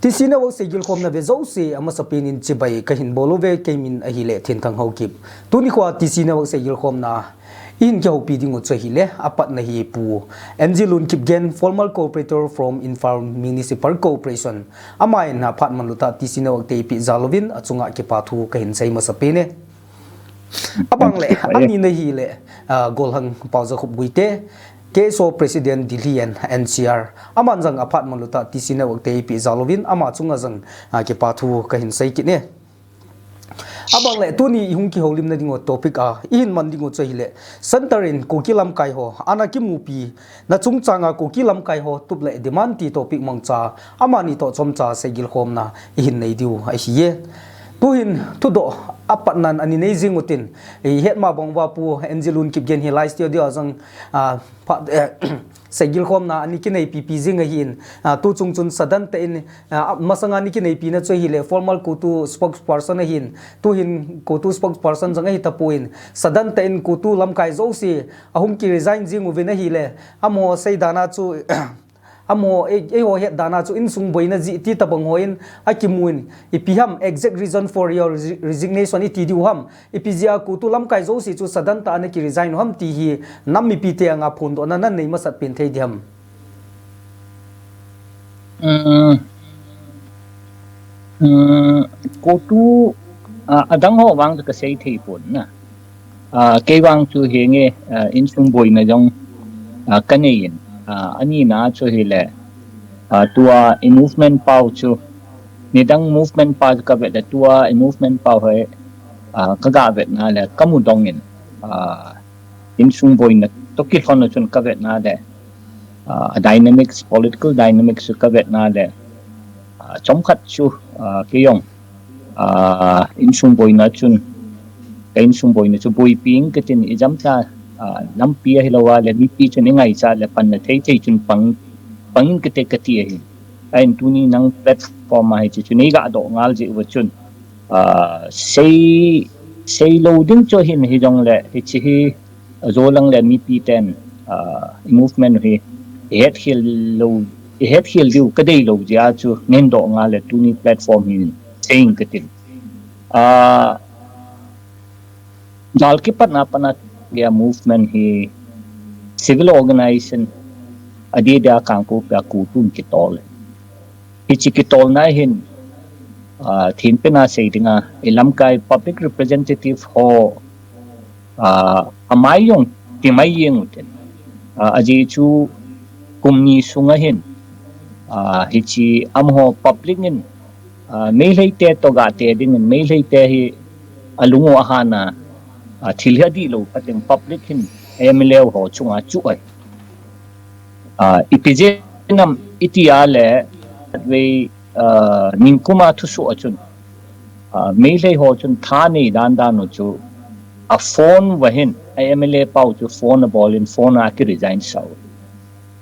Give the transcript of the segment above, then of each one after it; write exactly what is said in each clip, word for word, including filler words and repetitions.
T C Network seigilkhomna ve jouse, amasa penin chibai kahin bol uve, keimin ahile Thinthang Haokip. Tuni khoa T C Network seigilkhomna ihin kihoupi ding u chu ahile, apatna hi Pu N G Lun Kipgen, former corporator from Imphal Municipal Corporation. Aman aphat manlutah T C Network te eipeh jal uvin, achunga kipa thu kahin sei masa pen e. Abang le, ani na hile, ah, Golhang Paojakhup Guite, K S O President Delhi and N C R. Aman jong aphat manlutah T C Network te eipeh jal uvin, ama chunga jong, ah, kipa thu kahin sei kit e. Abang le, tuni ihung kihoulimna ding u topic a ihin man ding u chu ahile, Centre in Kuki lamkai ho ana kimupi na chungchanga Kuki lamkai ho tup le demand ti topic mangcha, amani toh chomcha seigilkhomna ihin nei diu ahi e. Tuhin thudoh apatnan ani nei jing utin, ihet ma bang uva Pu N G Lun Kipgen hi live studio a jong, ah, pha, eh, seigilkhomna ani kinei pipi jing ahin, ah, tu chung chun sudden tah in, ah, masanga ani kineipina chu ahile former CoTU spokesperson ahin, tuhin CoTU spokesperson jong ahi tapon, sudden tah in CoTU lamkai jouse ahung kiresign jing uvin ahile, amaho seidan a chu, amaho, ei, eiho hetdan a chu insung boina jeh ti tabang hon akimun, ipi ham exact reason for your resi-, resignation iti diu ham, ipi jeh a CoTU lamkai jouse chu sudden tah a ana kiresign u ham ti hi nam mipite anga phondohna nanei masat pen thei diham? Um, um, CoTU, ah, adang ho vang chu kasei thei pon na. Ah, kei vang chu henge, ah, insung boina jong, ah, kanei in. Ah, ani na chu ahile, ah, tua i movement pau chu, nidang movement pau chu kavet le tua i movement pau hi, ah, kaga vet na le kamu dong in, ah, insung boina toh kilhon a chun kavet na le, ah, dynamics, political dynamics chu kavet na le, ah, chomkhat chu, ah, kei jong, ah, insung boina chun, ka insung boina chu boipi ing katin, ijemtia, ah, lampi ahilou a le mipi chun ingaichat le panna thei thei chun pang, pang ing kate kati ahi. Ahin tuni nang platform a hiche chu nei ga doh ngal jeh uva chun, ah, sei, seilou ding chu ahin, hijongle hiche hi ajo lang le mipi ten, ah, i movement hi ihet khel lou, ihet khel diu kadei lou jeh a chu nei doh ngal le tuni platform hi sei ing katin. Ah, gal kipatna a pat a movement hi civil organization, adeh dia Kangpokpi a CoTU in kitol e. Hiche kitolna hin, ah, thinpen a sei dinga, i lamkai public representative ho, ah, amai jong timai jeng utin. Ah, ajeh chu kum ni sunga hin, ah, hiche amaho public in, ah, Meitei te toh gah te dingin, Meitei te hi alung u ahan a, ah, thil hi adih lou phat in public hin M L A ho chunga chu ai. Ah, ipi jeh ham iti a le, vei, ah, ningkum a thusoh a chun, ah, Meitei ho chun tha nei dan dan u chu, a phone uva hin, a M L A pau chu phone abol in phone a kiresign sah u.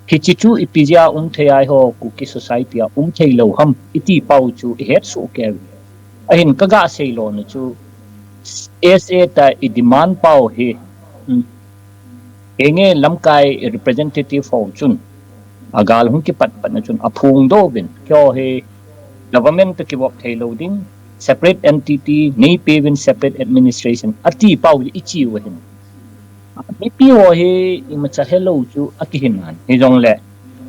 Hiche chu ipi jeh a um thei a eiho Kuki society a um thei lou ham iti pau chu ihet soh kei. Ahin kaga sei lona chu S A tah i demand pau hi, um, henge lamkai representative ho chun, agal hung kipat pat na chun aphongdoh uvin, keiho hi government toh kivop thei lou ding, separate entity, nei peuvin separate administration, ati pau hi ichi u ahin. Mipi ho hi imacha helou chu akihin ahi. Hijongle,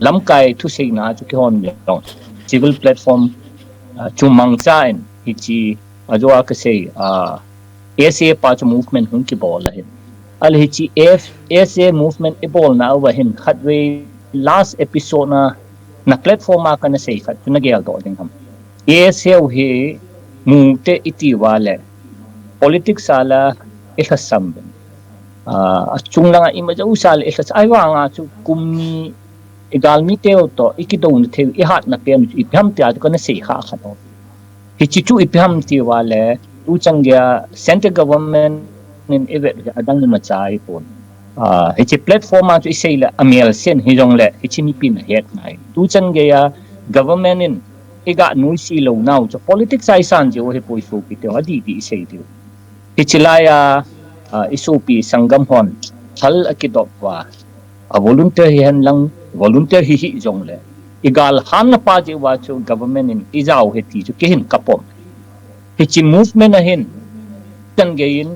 lamkai thuseina chu keihon jong civil platform, ah, chu mangcha in hiche ajo a kasei, ah, S A pa chu movement hung kibol ahin. Ahile hiche F, S A movement ibolna uva hin khatvei last episode na, na platform a kana sei khat chu nagel doh ding ham. S A u hi mu te iti uva le politics a la ilhasam uvin. Ah, achung langa ima jouse a le ilhasam, ahivanga chu kum ni igalmi teu toh ikidouna thei u, ihatna pen u chu ipi ham tia chu kana sei kha khat u. Hiche chu ipi ham ti uva le, tuchan geiya central government in ivet u hi adang imacha ahipon. Ah, hiche platform a chu isei le amel sen hijongle, hiche mipin ahet ngai. Tuchan geiya government in iga nuisat lou nau chu politics a isan jiu ahipoi sopi teu, adih dih isei diu. Hiche laiya, ah, isopi sanggam hon thal akidop uva, a volunteer hihen lang, volunteer hi hih jongle, igal hamna pa jeh uva chu government in ijao ahi ti chu kei hin kapom. Hiche movement a hin, chan gei in,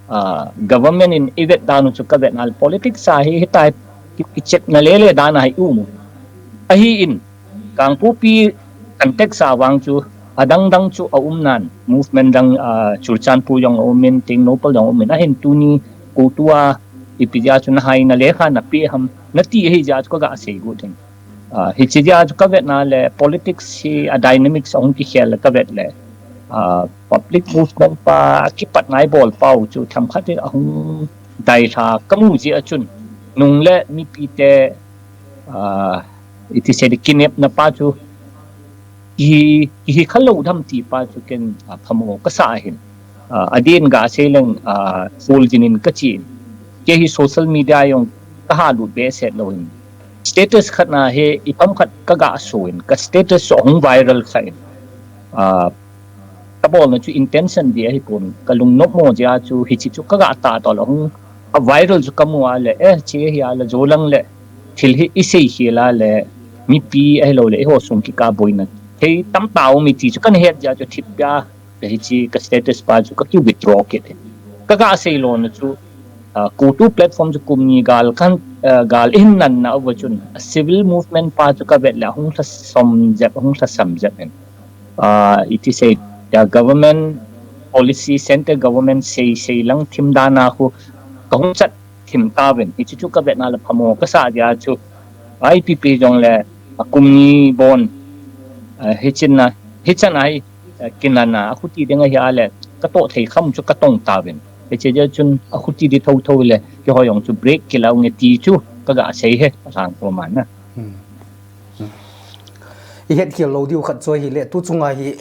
ah, government in ivet dan u chu kavet na le politics a hi, hitia hi ki, kichepna lele dan a hi um u. Ahin, Kangpokpi context a vang chu, adang dang chu aum nan, movement dang, ah, Churachandpur jong aum in, Tengnoupal jong aum in, ahin tuni CoTU a ipi jeh a chu nahaina lekha napeh ham, nati ahi jeh a chu kaga sei got in. Ah, hiche jeh a chu kavet na le politics hi a dynamics ahung kikhel le kavet le, ah, public movement pa kipat nai bol pau chu themkhat hi ahung dailha kamu jeh a chun nung le mipi te, ah, iti sei di kinepna pa chu kihi, kihi khalou dem ti pa chu ken, ah, phamo kasa ahin. Ah, adin ga sei leng, ah, sol jin in kachi in. Kei hi social media jong kaha lut behseh lou in. Status khat na hi ipam khat kaga so in, ka status so hung viral kha in. Ah, kabolna chu intention di ahipon, kalung nopmo jeh a chu hiche chu kaga tah tah le hung a viral chu kamu a le, eh, hiche hi a le jolang le thil hi isei khel a le mipi ahilou le eiho sung kikah boina thei tamtah um e ti chu kana het jeh a chu thipbeh a ka hiche ka status pa chu kaki withdraw kit e. Kaga sei lona chu, ah, CoTU platform chu kum ni gal kan, ah, gal ihin nan na uva chun, a civil movement pa chu kavet le ahung lhasam jep, ahung lhasam jep in. Ah, iti sei, the government policy, center government sei, sei lang thim dan a khu kahung chat thim tauvin. Hiche chu kavet na le phamo kasa jeh a chu, ipi pi jong le, ah, kum ni bon, ah, hichan a, hichan a hi, ah, kinan a, akhuti ding ahi a le, katoh thei kham chu katong tauvin. Hiche jeh chun akhuti di thotho le, keiho jong chu break kila u nge ti chu kaga sei e, asang ko man na. Hmm. Hmm. Ihet khel lou diu khat chu ahile, tu chunga hi,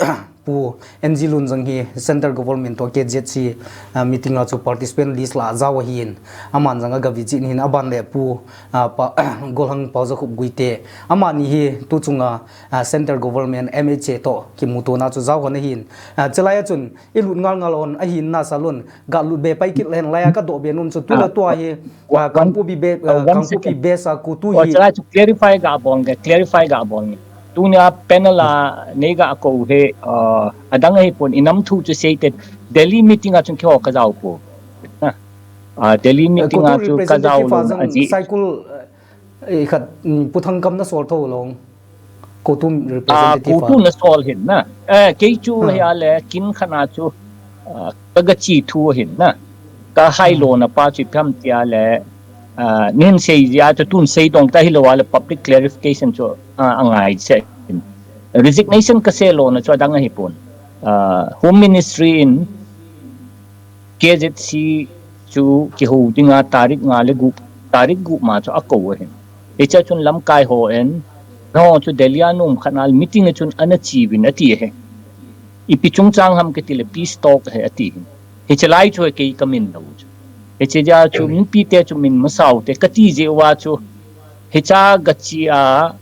Pu N G Lunjang hi Central Government toh K Z C, ah, meeting a chu participant list la jao ahin, aman jong aga visit in aban le Pu, ah, pa, Golhang Paojakhup Guite, amani hi tu chunga, ah, Central Government M H A toh kimuto na chu jao ahin, ah, chulai a chun ilut ngal ngal un ahin nasa lun, ga lut be pai kit leng lai a kadoh be nom chu tu le tua hi, ah, Kangpokpi be, ah, Kangpokpi base a CoTU hi. Chulai chu clarify ga bol nge, clarify ga bol nge. Tunia panel a nei ga kou hi, ah, adang ahipon, inam thu chu sei te, Delhi meeting a chun keiho kajao poi. Ah, Delhi meeting a chu kajao lou na aji. Cycle, eh, khat, mm, Pu Thangkam na sol tho lou. CoTU representative CoTU na sol hin na. Eh, kei chu hi a le kin khat na chu, ah, kaga chi thu hin na. Kahai lona pa chu ipi ham ti a le, ah, nei hin sei jeh a chu tun sei dong ta hilou a le public clarification chu, ah, angai se hin. Resignation kasei lona chu adang ahipon. Ah, Home Ministry in K Z C chu kihou dinga tarik nga le gup, tarik gup ma chu akou ahin. Hiche chun lamkai hon, nangho chu Delhi a nom khat na le meeting a chun ana che uvin ati ahi. Ipi chungchang ham kati le peace talk ahi ati ahi. Hiche lai chu kei kamin lou chu. Hiche jeh a chu mipi te chu min masao te kati jeh uva chu. Hiche gache a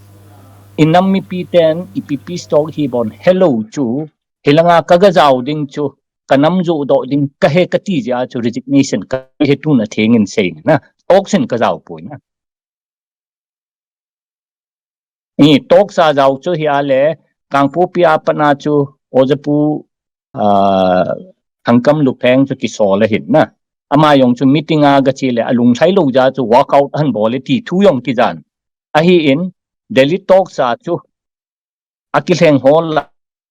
inam mipi ten ipi peace talk hi bon helou chu. Hilanga kaga jao ding chu, kanam joh doh ding kahi kati jeh a chu resignation kahi tun atheng in sei na. Talks in kajao poi na. I talks a jao chu hi a le, Kangpokpi a pat na chu, Oja Pu, ah, Thangkam Lupheng chu kisol ahin na. Ama jong chu meeting a gache le, alung lhai lou jeh a chu walk out ahin bol e ti thu jong kijan. Ahin, Delhi talks a chu, akilheng ho lah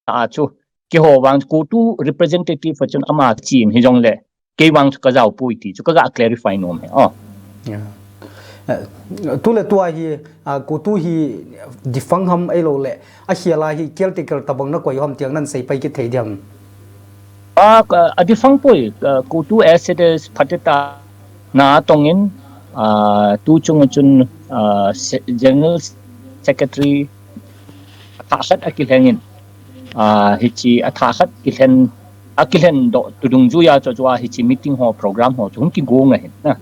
a chu, keiho vang CoTU representative a chun ama chin hijong le, kei vang chu kajao poi ti chu kaga clarify nom e. Oh. Yeah. Eh, tu le tua hi, ah, CoTU hi defunct ham ahilou le, akhel a hi caretaker tabang na koi ham ti jong nan sei pai kit thei diam? Ah, ka, a defunct poi, ah, CoTU as it is, phatah a na tong in, ah, tu chung chun, ah, se-, General Secretary athah khat akilheng in, ah, hiche athah khat kilhen, akilhen doh tu dungjui a chu chu a hiche meeting ho, program ho chu hung kigong ahin na.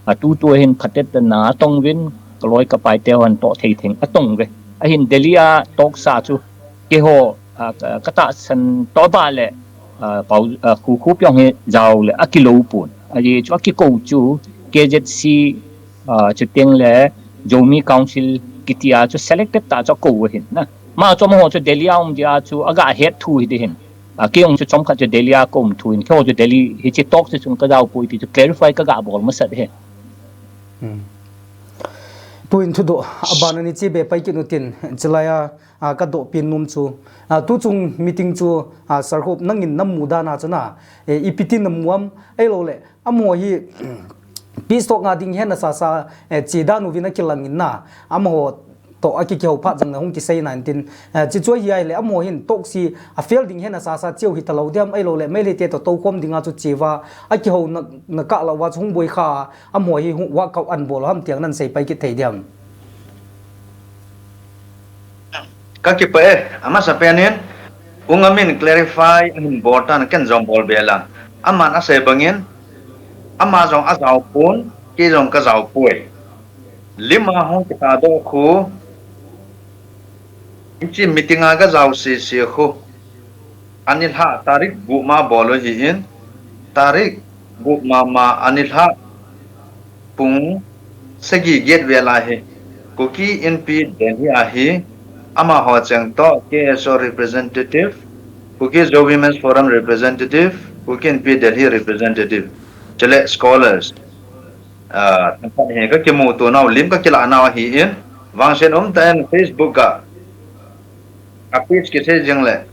Atu tu hin phatah a na atong uvin, kaloi kapai te hon toh thei theng atong uve. Ahin Delhi a talks a chu keiho, ah, ka, katahsan toh ba le, ah, pau, ah, khu khu pyong hi jao le akilou pon. Ajeh chu akikou chu K Z C, ah, chuteng le Zomi Council kiti a chu selected tah chu akou ahin na. Ama chu amaho chu Delhi a um dia chu aga het thu hi ding ahin. A, kei jong chu chomkhat chu Delhi a ka um thu ahin. Keiho chu Delhi hiche talk chu chun ka jao poi ti chu clarify ka ga bol masat ahi. Hmm. Tuin thudoh abana ni che be pai kit utin, chulai a, a, ka dohpeh nom chu, a, tuchung meeting chu, a, Sir Hope nangin namu dan a chu na, e, ipi ti namu am, ahilouleh amaho hi peace talk a ding hi nasasa, eh, che dan uvin akilang in na, amaho toh akikihou phat jong nahung kisei nan tin, eh, chuche chu ahi ahileh amaho hin talk chu afail ding hi nasasa cheu hita lou diam, ahilouleh Meitei te toh toukhom dinga chu cheuva akihou na, nakah lou va chu hung boi kha, amaho hi hung workout ana bol ham ti jong nasei pai kit thei diam. Ka kipah e, amasapen in, U Ngam in clarify ahin bol tan ken jong bol be lang. Aman asei bangin, ama jong ajao pon, kei jong ka jao poi. Lim a hung kitahdoh khu, hiche meeting a ka jao sese khu. Anilhah tarik gup ma bol u ahin, tarik gup ma ma anilhah pung sagi get vel a hi, Kuki Inpi Delhi a hi, amaho cheng toh K S O representative, Kuki Zo Women's Forum representative, Kuki Inpi Delhi representative, chule scholars, ah, themkhat hi ka kimuto nau, lim ka kilah nau ahin, vangset umtah in Facebook a, a page kisei jing le,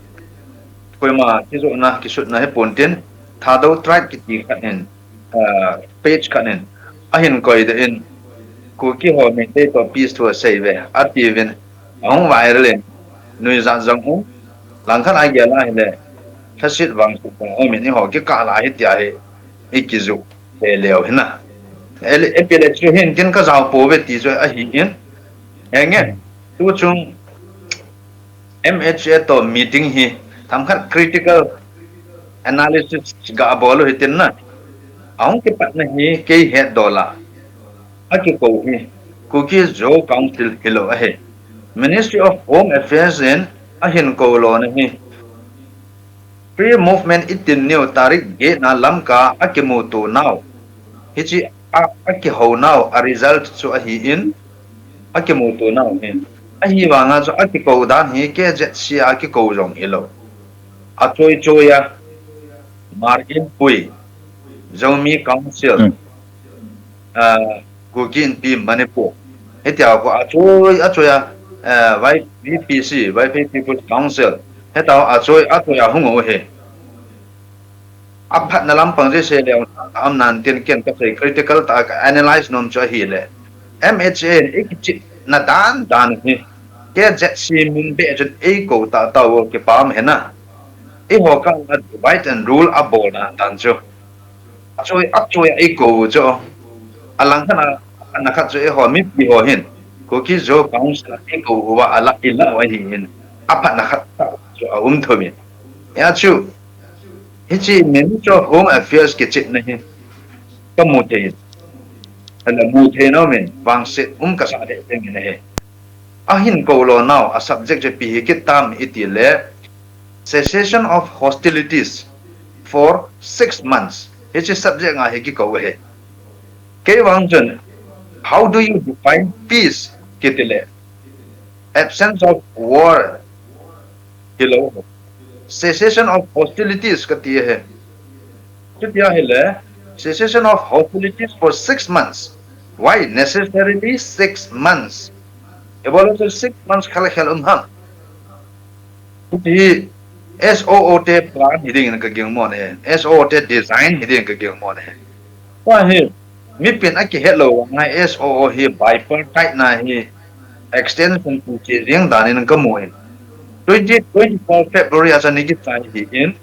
koima kijohna, kisutna hi pon tin, Thadou Tribe kiti khat in, ah, page khat in, ahin koidoh in, Kuki ho Meitei toh peace thu asei uve, atiuvin, ahung viral in, nuijat jong um, langkhat a gel a hile, lhaset vangset jong um in, eiho kikah lah hi tia hi, ikijoh he leu hi na. Ele, epile chu hin tin ka jao pouve ti chu ahin, henge, tuchung M H A toh meeting hi, themkhat critical analysis ga bol u hitin na. Ahung kipatna hi kei hetdoh a, akikou hi, Kuki Zo Council hilou ahi. Ministry of Home Affairs in ahin kou lona hi, Free Movement itin niu tarik get na Lamka a kimuto nau, hiche a, akihou nau a result chu ahin, akimuto nau hi. Ahivanga chu akikou dan hi K Z C a kikou jong hilou. Achoi choi a, Hmar Inpui, Zomi Council, ah, Kuki Inpi Manipur, hitia khu achoi achoi a, eh, Y-, V P C, Vaiphei People's Council, hitia achoi achoi a hung u hi. Aphatna lampang jeh sei leu, um nan tin ken kasei critical tah a ka analyse nom chu ahile, M H A in ikichepna dan dan hi, K Z C min beh chun eikou tahtah u kipah ahi na. Eiho kah a divide and rule abolna dan chu. Achoi, achoi a eikou u chu. Alangkhat a, ana khat chu eiho mipi ho hin, Kuki Zo Council a eikou uva alah, ilah u ahin, aphatna khat chu aum thou in. Hia chu, hiche Ministry of Home Affairs kichepna hi kamu thei in, ala mu thei nom in, vangset um kasah lheh jeng in ahi. Ahin kou lo nau a subject chu ipi hi kit tam itile, cessation of hostilities for six months. Hiche subject nga hi kikou ahi. Kei vang chun, how do you define peace kitile, absence of war hilou, cessation of hostilities kati ahi. Chuti ahile, cessation of hostilities for six months. Why necessarily six months? Ibola chu six months khel khel um ham? Chuti S O O te plan hiding in kaging mo ahi. S O O te design hiding in kaging mo ahi. Tua hi, mipin akihet lou vang a S O O hi bipartite na hi extension chu che jeng dan in kamu in. Twenty twenty-four February a chun kichai hi in,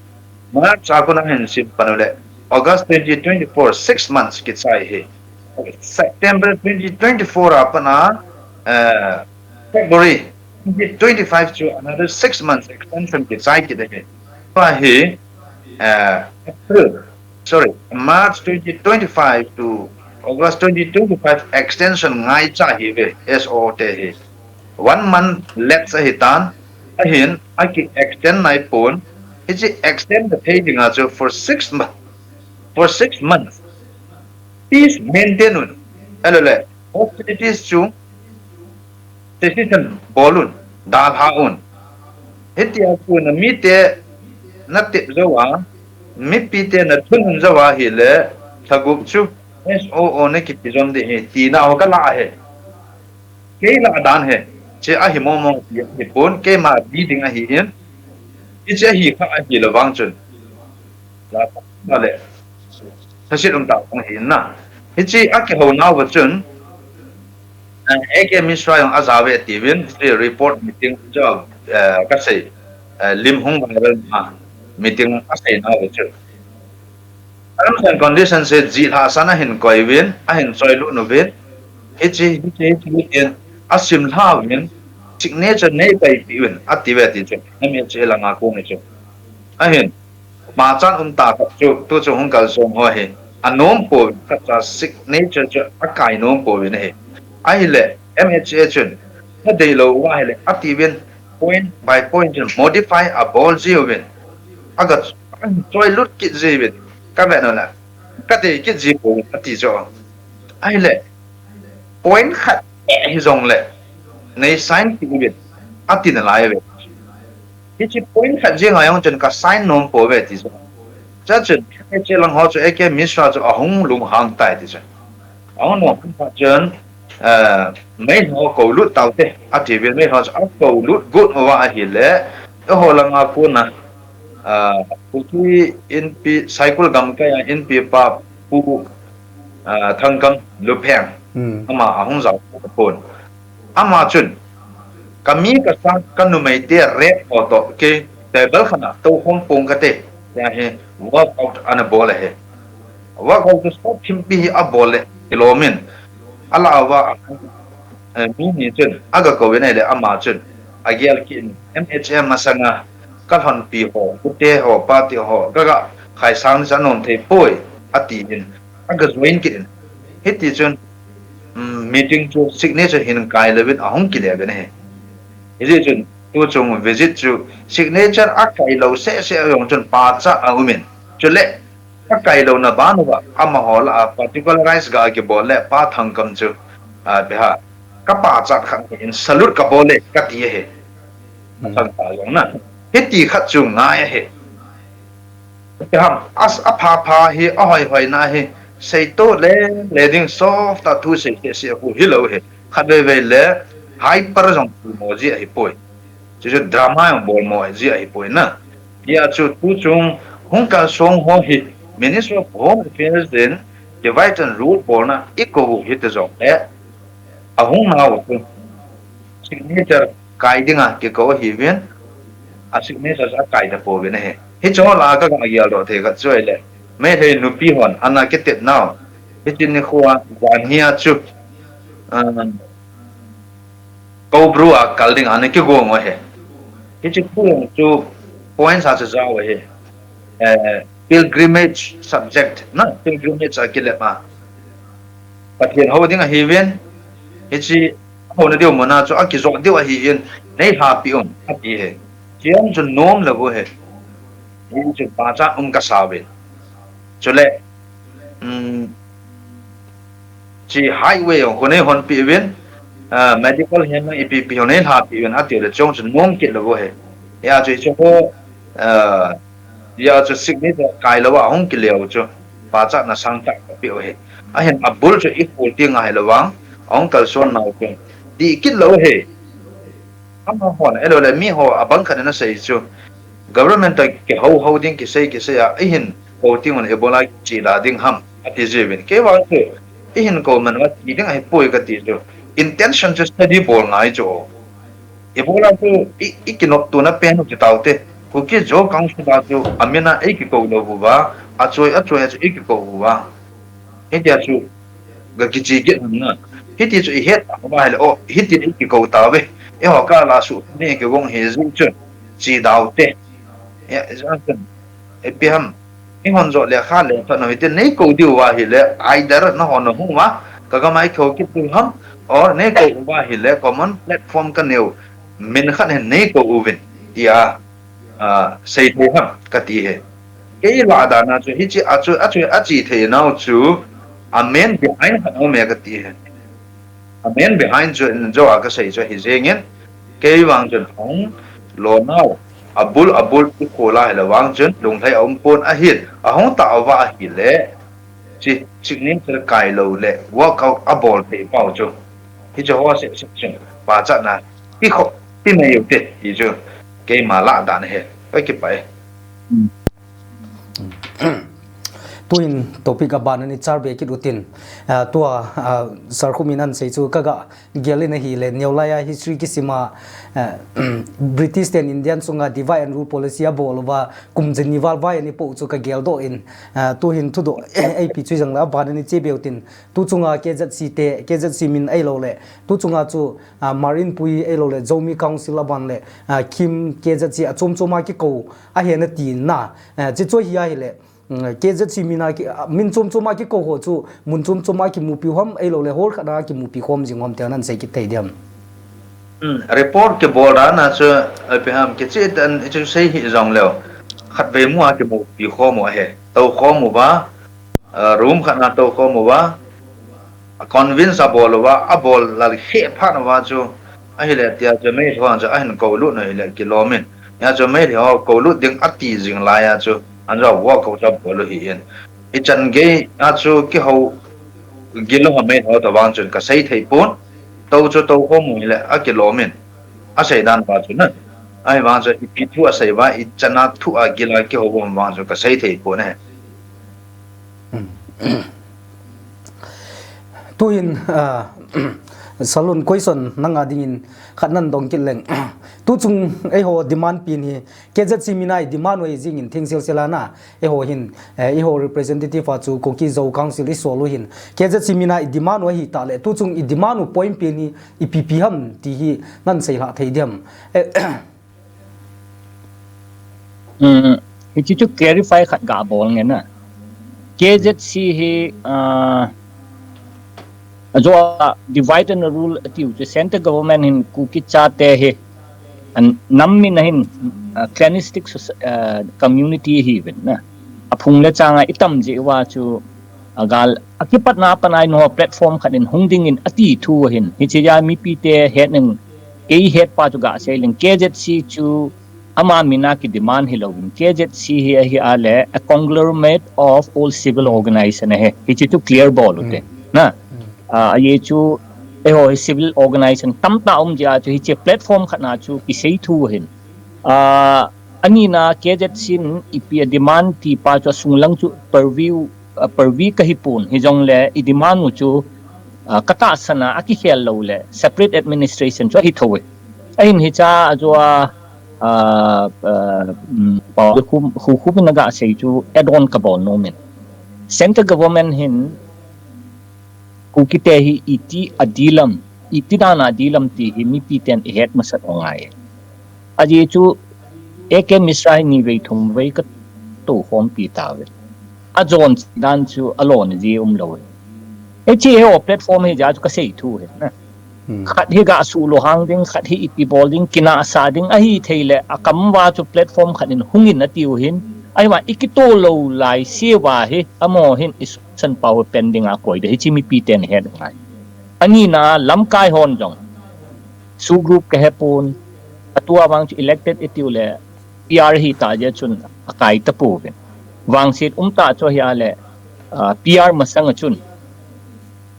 March a kon a hin sim pan ule, August twenty twenty-four, six months kichai hi. September twenty twenty-four a pat a, eh, February twenty twenty-five chu another six months extension kichai kit ahi. Tua hi, eh, April, sorry, March twenty twenty-five to August twenty twenty-five extension ngaicha ahiuve, S O O te hi. One month lapse ahitan, ahin, aki extend naipon, hiche extend na thei dinga chu for six months, for six months. Peace maintain un. Ahilou le, hostilities chu decision bol un, dalha un. Hitia chu na mite na tep jou a, mipite na thunun jou a hile, lhagup chu S O O na kiti jom ding ahi, tina ho ka la ahi. Kei lah dan ahi, hiche ahi momo ti ahi pon, keima di ding ahi in, hiche ahi kha ahi lou vang chun. La, la le. Thasit um ta kong hi na. Hiche a kihou nau va chun, eh, A K Mishra jong a ja ve ti vin, hiche report meeting chu, eh, ka sei, eh, lim hung viral na meeting a sei nau va chun. Terms and conditions hi jih lhah san ahin koi vin, ahin choi lut nu vin, hiche, hiche, hiche, hiche, a sim lha vin, signature nei kai ti vin, a ti ve ti chu, M H A langa kong hi chu. Ahin, Pachat um ta khat chu, tu chu hung kalsong ho hi, a nom pouvin, khat cha signature chu a kai nom pouvin ahi. Ahile, M H A chun, na dei lou uva ahile, a ti vin, point by point chun modify a bol ji uvin. A ga choi lut kit ji uvin. Ka vet nau le, ka dei kit ji pouvin, a ti chu. Ahile, point khat hi jong le, nei sign kit uvin, a ti nalai uve. Hiche point khat jeng a jong chun ka sign nom pouve ti chu. Chuchun, hiche lang ho chu A K Mishra chu ahung lunghang tai ti chu. Ahung lunghang phat chun, eh, meilhou kou lut taute, a ti vin meilhou chu akou lut got uva ahile, eiho langa kona, eh, Kuki Inpi, Saikul gamkai a Inpi pa Pu, eh, Thangkam Lupheng, hmm, ama ahung jao pon. Ama chun, ka mi ka sa, ka numeite rep ho toh, kei table khat a tou khom pong kate, tia hi workout ana bol ahi. Workout chu sot thimpi hi abol le, kilom in. Ala uva, eh, mi ni chun, aga kou in ahile ama chun, agel kit in, M H A masanga, ka lhonpi ho, kute ho, pate ho, ka ga khai sang ni sa nom thei poi, a ti in, aga join kit in. Hiti chun, um, meeting chu signature hin kai louvin ahung kile uvin ahi. Hijeh chun, tu chung visit chu signature a kai lou seh seh jong chun pachat a um in. Chule, a kai louna ban uva, amaho lah a particularize ga kibol le Pa Thangkam chu, a, beha, ka pachat khat in salute ka bol le, ka ti ahi. Hmm. Thangkam jong na. Hiti khat chu ngai ahi. Abraham, as, apha pha hi, ahoi hoi na hi, seito le, le ding soft a thu sei, sei, sei, hu hi lou hi. Khat vei vei le, hyper jong thu mo ji ahi poi. Chu chu drama jong bol mo ji ahi poi na. Hia chu tu chung, hung kalsong ho hi, Ministry of Home Affairs in, divide and rule bol na, i kou hi te jong le, ahung nau chu, signature kai dinga kikou ahiuvin, a signature a kai ta pouvin ahi. Hiche ho lah a ka ga geldoh thei khat chu ahile, Meitei nupi hon, ana kitep nau, hiche nikho a, jan hi a chu, um, Koubru a kal dinga ana kigong u ahi. Hiche khu chu points a chu jao ahi. Eh, pilgrimage subject, na, pilgrimage a kilep a. Pathen hou ding ahiuvin, hiche houna diu muna chu akijot diu ahin, nei lhapi un, ati ahi. Hiche jong chu nom lou u ahi. Hiche pachat um kasa uvin. Chule, um, hiche highway jong khu nei honpi uvin, ah, medical hi jong ipi pi jong nei lhapi uvin, ati le chu jong chu nom kit lou u ahi. Hia chu hiche ho, ah, hia chu signature kai lou a hung kile u chu, pachatna sangtah kapeh u ahi. Ahin abul chu i kul ti ngai lou vang, ahung kalson nau chu, dih kit lou u ahi. Amahon, ahilou le, miho abang khat in asei chu, government toh kihou hou ding kisei kisei a, eihin kou ding un ibola kichida ding ham, ati ji uvin. Kei vang chu, eihin kou man uva ti ding ahipoi kati chu. Intention chu study bol ngai chu. Ibola chu, i, i kinoptona pen u ti taute. Kuki Zo Council a chu, amin a eikikou lou uva, achoi, achoi a chu eikikou uva. Hitia chu, ga kiche kit ham na. Hiti chu ihet uva ahile, o, hiti eikikou tauve. Eiho kah a suhtheng nei kigong hi jeh chun, che daute. E, ipi ham. Eihon joh le kha le phat nau hiti nei kou diu ahile, either nahon nahung uva, ka gam a eikou kit diu ham, or nei kou uva ahile, common platform kaneiu, min khat hin nei kou uvin, tia, ah, sei thei ham, kati ahi. Kei lah dan a chu, hiche, achu, achu, ache thei nau chu, a main behind khat aume kati ahi. Amen behind chu in jo a kasei chu hi jengin, kei vang chun hung lo nau, abul, abul, i ko la hi la vang chun, lunglhai a um pon ahin, ahung ta uva ahile, chi, chingning thil kai lo le, workout a bol thei pau chu. Hi chu ho se, se, se, pa chat na, ti kho, ti mai u te, hi chu, keima la dan he, ka kipa e. Tuin topic a ban ani char be kit utin, ah, tua, ah, Sir Khumin an sei chu ka ga gel in ahile, neo lai a history kisima, ah, British ten Indian sunga divide and rule policy a bol uva, kum jani val vai ani po chu ka gel do in, ah, tuhin thudo, ei pi chu jang la ban ani che be utin, tu chunga K Z C te, K Z C min ei lo le, tu chunga chu, ah, Marin Pui ei lo le, Zomi Council a ban le, ah, Kim K Z C a chom chom a kiko, a he na ti na, ah, chi chu hi ahile, K Z C mina ki, min chom chom a kiko ho chu, mun chom chom a kimupi hom, ei lo le hol khat a kimupi khom jing hom te nan sei kit thei diam. Report kibol dan a chu, ipi ham kichi dan i chu sei hi jong leo. Khat vei mu a kimupi khom u ahe. Tou khom uva, room khat na tou khom uva, a convince a bol uva, a bol lal he phat uva chu, ahile tia chu mei thuang chu ahin ko lut na hile kilom in. Hia chu mei ho ko lut ding ati jing lai a chu, an jo wo ko cha bol u hi in. I chan gei a chu kiho gil ho mei ho ta vang chun ka sei thei pon. Tou chu tou khom u hile a kilom in. A sei dan pa chu na. Ahi vang chu ipi thu a sei va, i chan a thu a gil a kiho vang chu ka sei thei pon e. Tuhin, ah, Salun question nanga dingin khat nan dong kit leng. Tu chung eiho demand pen hi, K Z C mina i demand u ahi jingin thing silsila na, eiho hin, eh, eiho representative a chu Kuki Zo Council i sol u hin. K Z C mina i demand u ahi ta le, tu chung i demand u point pen hi ipi pi ham ti hi nan sei hla thei diam. Eh, Um, hichi chu clarify khat ga bol nge na. K Z C hi, uh, ajo a divide and rule atiu chu central government hin Kuki chate hi, an nam min a hin, uh, clanistic soci-, uh, community hi vin na. Aphung le changa itam ji uva chu, agal, akipatna panai no platform khat in hung ding in ati thu hin. Hichi ja mipi te het ning, kei het pa chu ga sei leng K Z C chu ama mina ki demand hi lo in K Z C hi ahi a le a conglomerate of all civil organization ahi. Hichi chu clear bol u te. Na, a, aye chu eiho hi civil organization tam ta um ji a chu hichi platform khat na chu ki sei thu hin. A, ani na K Z C in ipi a demand ti pa chu sung lang chu purview, a, purview ka hi pon, hi jong le i demand u chu, a, ka tahsan a, a kikhel lo le separate administration chu ahi tho e. Ahin hicha a chu a, a, a, um, pa khu, khu, khu min a ga sei chu add on ka bol nom in. Central government hin Kuki te hi iti a dilam, iti dan a dilam ti hi mipi ten i het masat u ngai. Aji chu A K Mishra hi ni vei thum vei ka tou khom pi ta ve. A jon dan chu a lon ji um lo. Hichi eiho platform hi ja chu ka sei thu hi na. Khat hi ga su lo hang ding, khat hi ipi bol ding, kina sa ding, ahi thei le, a kam va chu platform khat in hung in ati u hin. Ahi ma i kito lo lai se va hi, amo hin i san pau pen ding a koi de, hichi mipi ten het ngai. Ani na lamkai hon jong. Su group ka he pon, a tua vang chu elected i tiu le, P R hi ta je chun a kai ta pu vin. Vang sit um ta chu hi a le, a, P R masang a chun.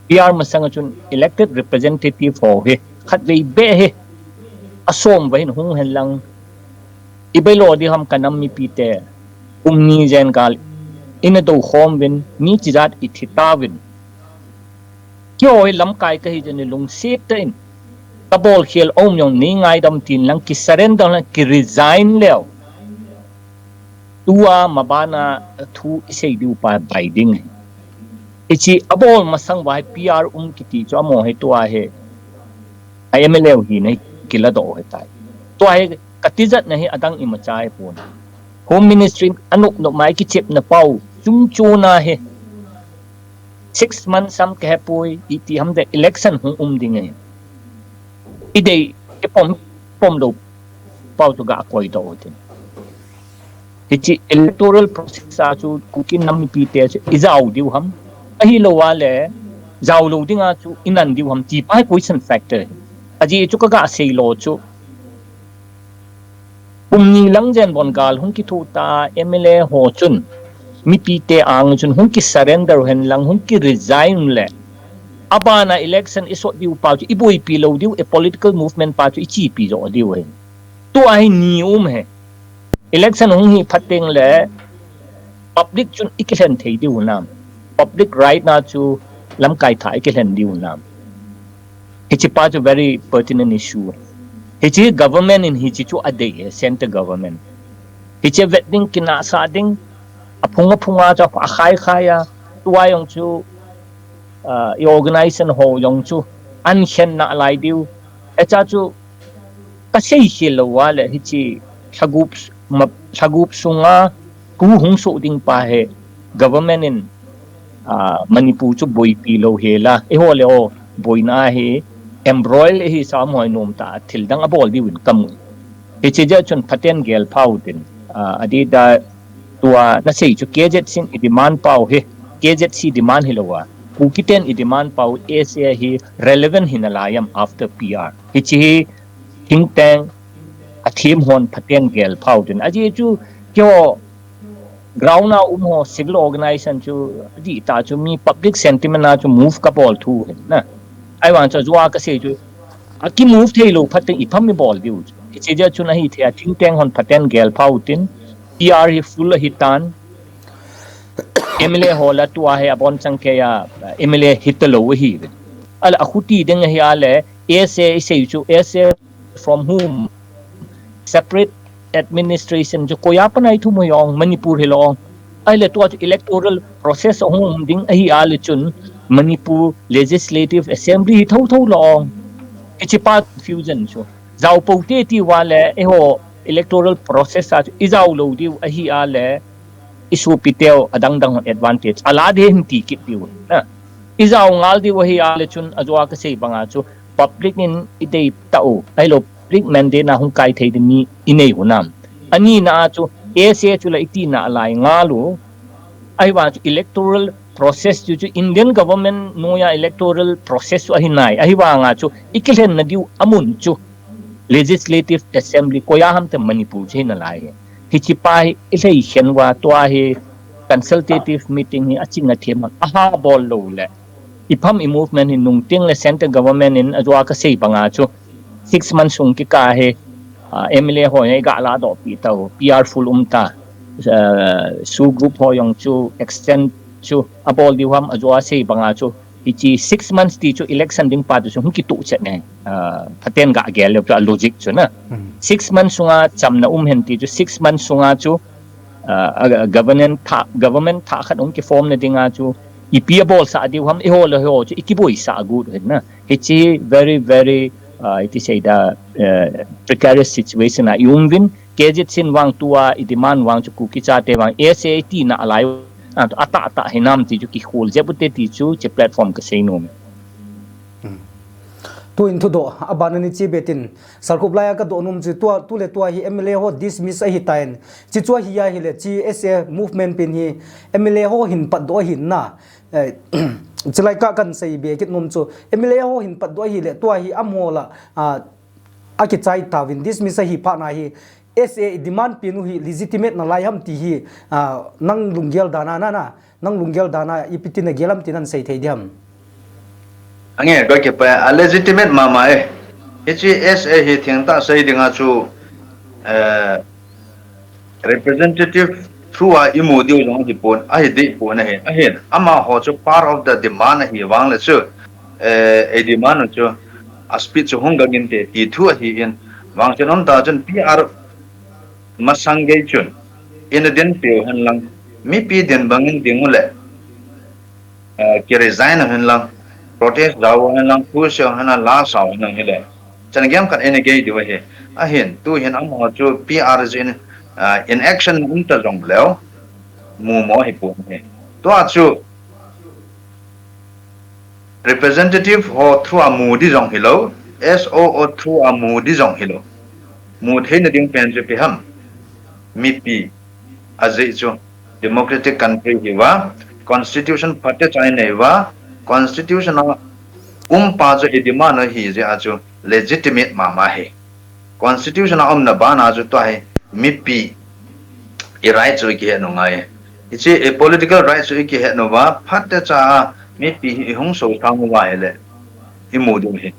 P R masang a chun elected representative ho hi. Khat vei be hi. A som va hin hung hen lang. I bai lo di ham ka nam mipi te. Um ni jen kal. Ina do khom vin. Mi chi jat i thi ta vin. Kio hi lamkai ka hi jani lungset ta in. Ka bol khel om jong ni ngaidam tin lang ki surrender lang ki resign leo. Tua mabana thu isei diu pa bai ding. Ichi abol masang vai P R um kiti chu amo hi tua hi. A M L A hi nei kila do hi tai. Tua hi katijat na hi adang ima chai pon. Home Ministry anuk nuk mai kichep na pau. Chung chu na hi. Six months sam ka hepoi, iti ham de election hung um ding e. I dei, i pom, pom lo, pau chu ga koi to tin. Hichi electoral process a chu Kuki nam mipi te chu i jao diu ham. Ahi lo a le, Jao lou dinga chu inan diu ham ti pa hi question factor. Ajeh chu kaga sei lou chu, kum ni lang jen bon gal hung kithoh ta, M L A ho chun, mipite ang chun hung ki surrender hen lang, hung ki resign le, abana election isot diu pa chu iboipi lou diu, a political movement pa chu ichepi jo diu hen. Tua hi ni um e. Election hung hi phat teng le public chun ikilhen thei diu nam. Public right na chu lamkai tha ikilhen diu nam. Hiche pa chu very pertinent issue. Hiche government in hiche chu adei e, center government. Hiche vet ding, kinahsah ding, aphung aphung a chu akhai khai a, tua jong chu, uh, i organization ho jong chu ankhen nalai diu. Hiche chu kasei khel lou a le hiche lhagup, ma, lhagup sunga thu hung soh ding pa hi government in, ah, Manipur chu boipi lou hel a, eiho le ho boina hi embroil ihi sam hoi nom ta thil dang abol diu in kamu. Hiche jeh chun phaten gel phau tin, ah, adida tua nasei chu K Z C in i demand pau hi, K Z C demand hilou a, Kuki ten i demand pau S A hi relevant hi nalai am after P R. Hiche hi think tank a team hon phaten gel phau tin. Ajeh chu keiho ground a um ho civil organization chu adih ta chu mi public sentiment a chu move kabol thu hin na. Ahivang chu ajua kasei chu aki move thei lou phat teng ipi ham ibol diu chu. Hiche jeh chun ahithei a think tank hon phaten gel phau tin, P R hi full ahi tan, M L A ho la tua hi abon chang kei a M L A hita lou ahi. Ala akhuti ding ahi a le, S A isei chu S A from whom? Separate administration chu koiya panai thu mo jong Manipur hi long. Ahile tua chu electoral process ahung um ding ahi a le chun Manipur Legislative Assembly hi thotho long. Hiche pa confusion chu. Jao pou te ti uva le, eiho electoral process a chu ijao lou diu ahi a le, isopi teu adang dang advantage ala de hin ti kit diu na. Ijao ngal diu ahi a le chun ajua kasei banga chu public in idei tau, ahilou public mandate na hung kai thei ding mi inei u nam. Ani na a chu S A chu la iti nalai ngal u. Ahivang chu electoral process chu chu Indian government noiya electoral process chu ahi nai. Ahivanga chu ikilhen na diu amun chu Legislative Assembly koiya ham te Manipur chu hi nalai hi. Hiche pa hi ilhei khen uva tua hi consultative meeting hi aching athem ham aha bol lou le, ipi ham i movement hi nung teng le center government in ajua kasei banga chu six months sung kikah hi, ah, M L A ho hi ga ladoh pi tau, P R full um ta, ah, SoO group ho jong chu extend chu abol diu ham ajua sei banga chu hiche six months ti chu election ding pa chu hung kituh chet ne, ah, phaten ga gel le chu a logic chu na. Six months sunga chamna um hen ti chu six months sunga chu, ah, a, a government thah, government thah khat hung kiform na dinga chu ipi abolsah diu ham, eiho le ho chu ikiboisah agot u hin na. Hiche very, very, ah, iti sei da, eh, precarious situation a i um uvin, K Z C in vang tua i demand vang chu Kuki chate vang S A iti nalai u, ah, atah tah hinam ti chu kikhol jep u te ti chu hiche platform kasei nom e. Tuin thudoh abana ni che be tin, Sir Khup, laiya kadoh nom chu tua, tu le tua hi M L A ho dismiss ahi tan. Hiche chu ahi ahile, hiche S A movement pen hi M L A ho hin patdoh ahi na. Eh, chulai kah kahin sei be kit nom chu, M L A ho hin patdoh ahile, tua hi amaho la, ah, akichai tauvin, dismiss ahi phat na hi, S A i demand pen u hi legitimate nalai ham ti hi, ah, nang lunggel dan a na, na, nang lunggel dan a ipi tin nagel ham ti nahin sei thei diham? Ange, kakipah e, a legitimate mama e. Hiche S A hi thengtah sei dinga chu, eh, representative through a imu diu jong ahi pon, ahi deh pon ahi. Ahin, amaho chu part of the demand ahi vang le chu, eh, a demand chu, a speech chu hung gangin te ti thu ahin, vang chen um ta chun P R masang gei chun, ina din peu hen lang, mipi din bangin ding u le, eh, ki resign u hen lang, protest jao u hen lang, thu seiu hen lang, la sao hen lang hile. Chan gei khat ina gei diu ahi. Ahin, tu hin amaho chu P R jeh in, ah, inaction um ta jong leu, mumo ahi pon ahi. Tua chu, representative ho through a mu di jong hilou, S O O through a mu di jong hilou. Mu theina ding pen chu ipi ham. Mipi ajeh chu democratic country hi uva, constitution phatecha inei uva, Constitution a um pa chu i demand ahi jeh a chu legitimate mama hi. Constitution a umna bana chu tua hi mipi i right chu i kihet u ngai. Hiche i political right chu i kihet uva, phatecha a mipi hi i hung sosang uva ahile i mu diu hi.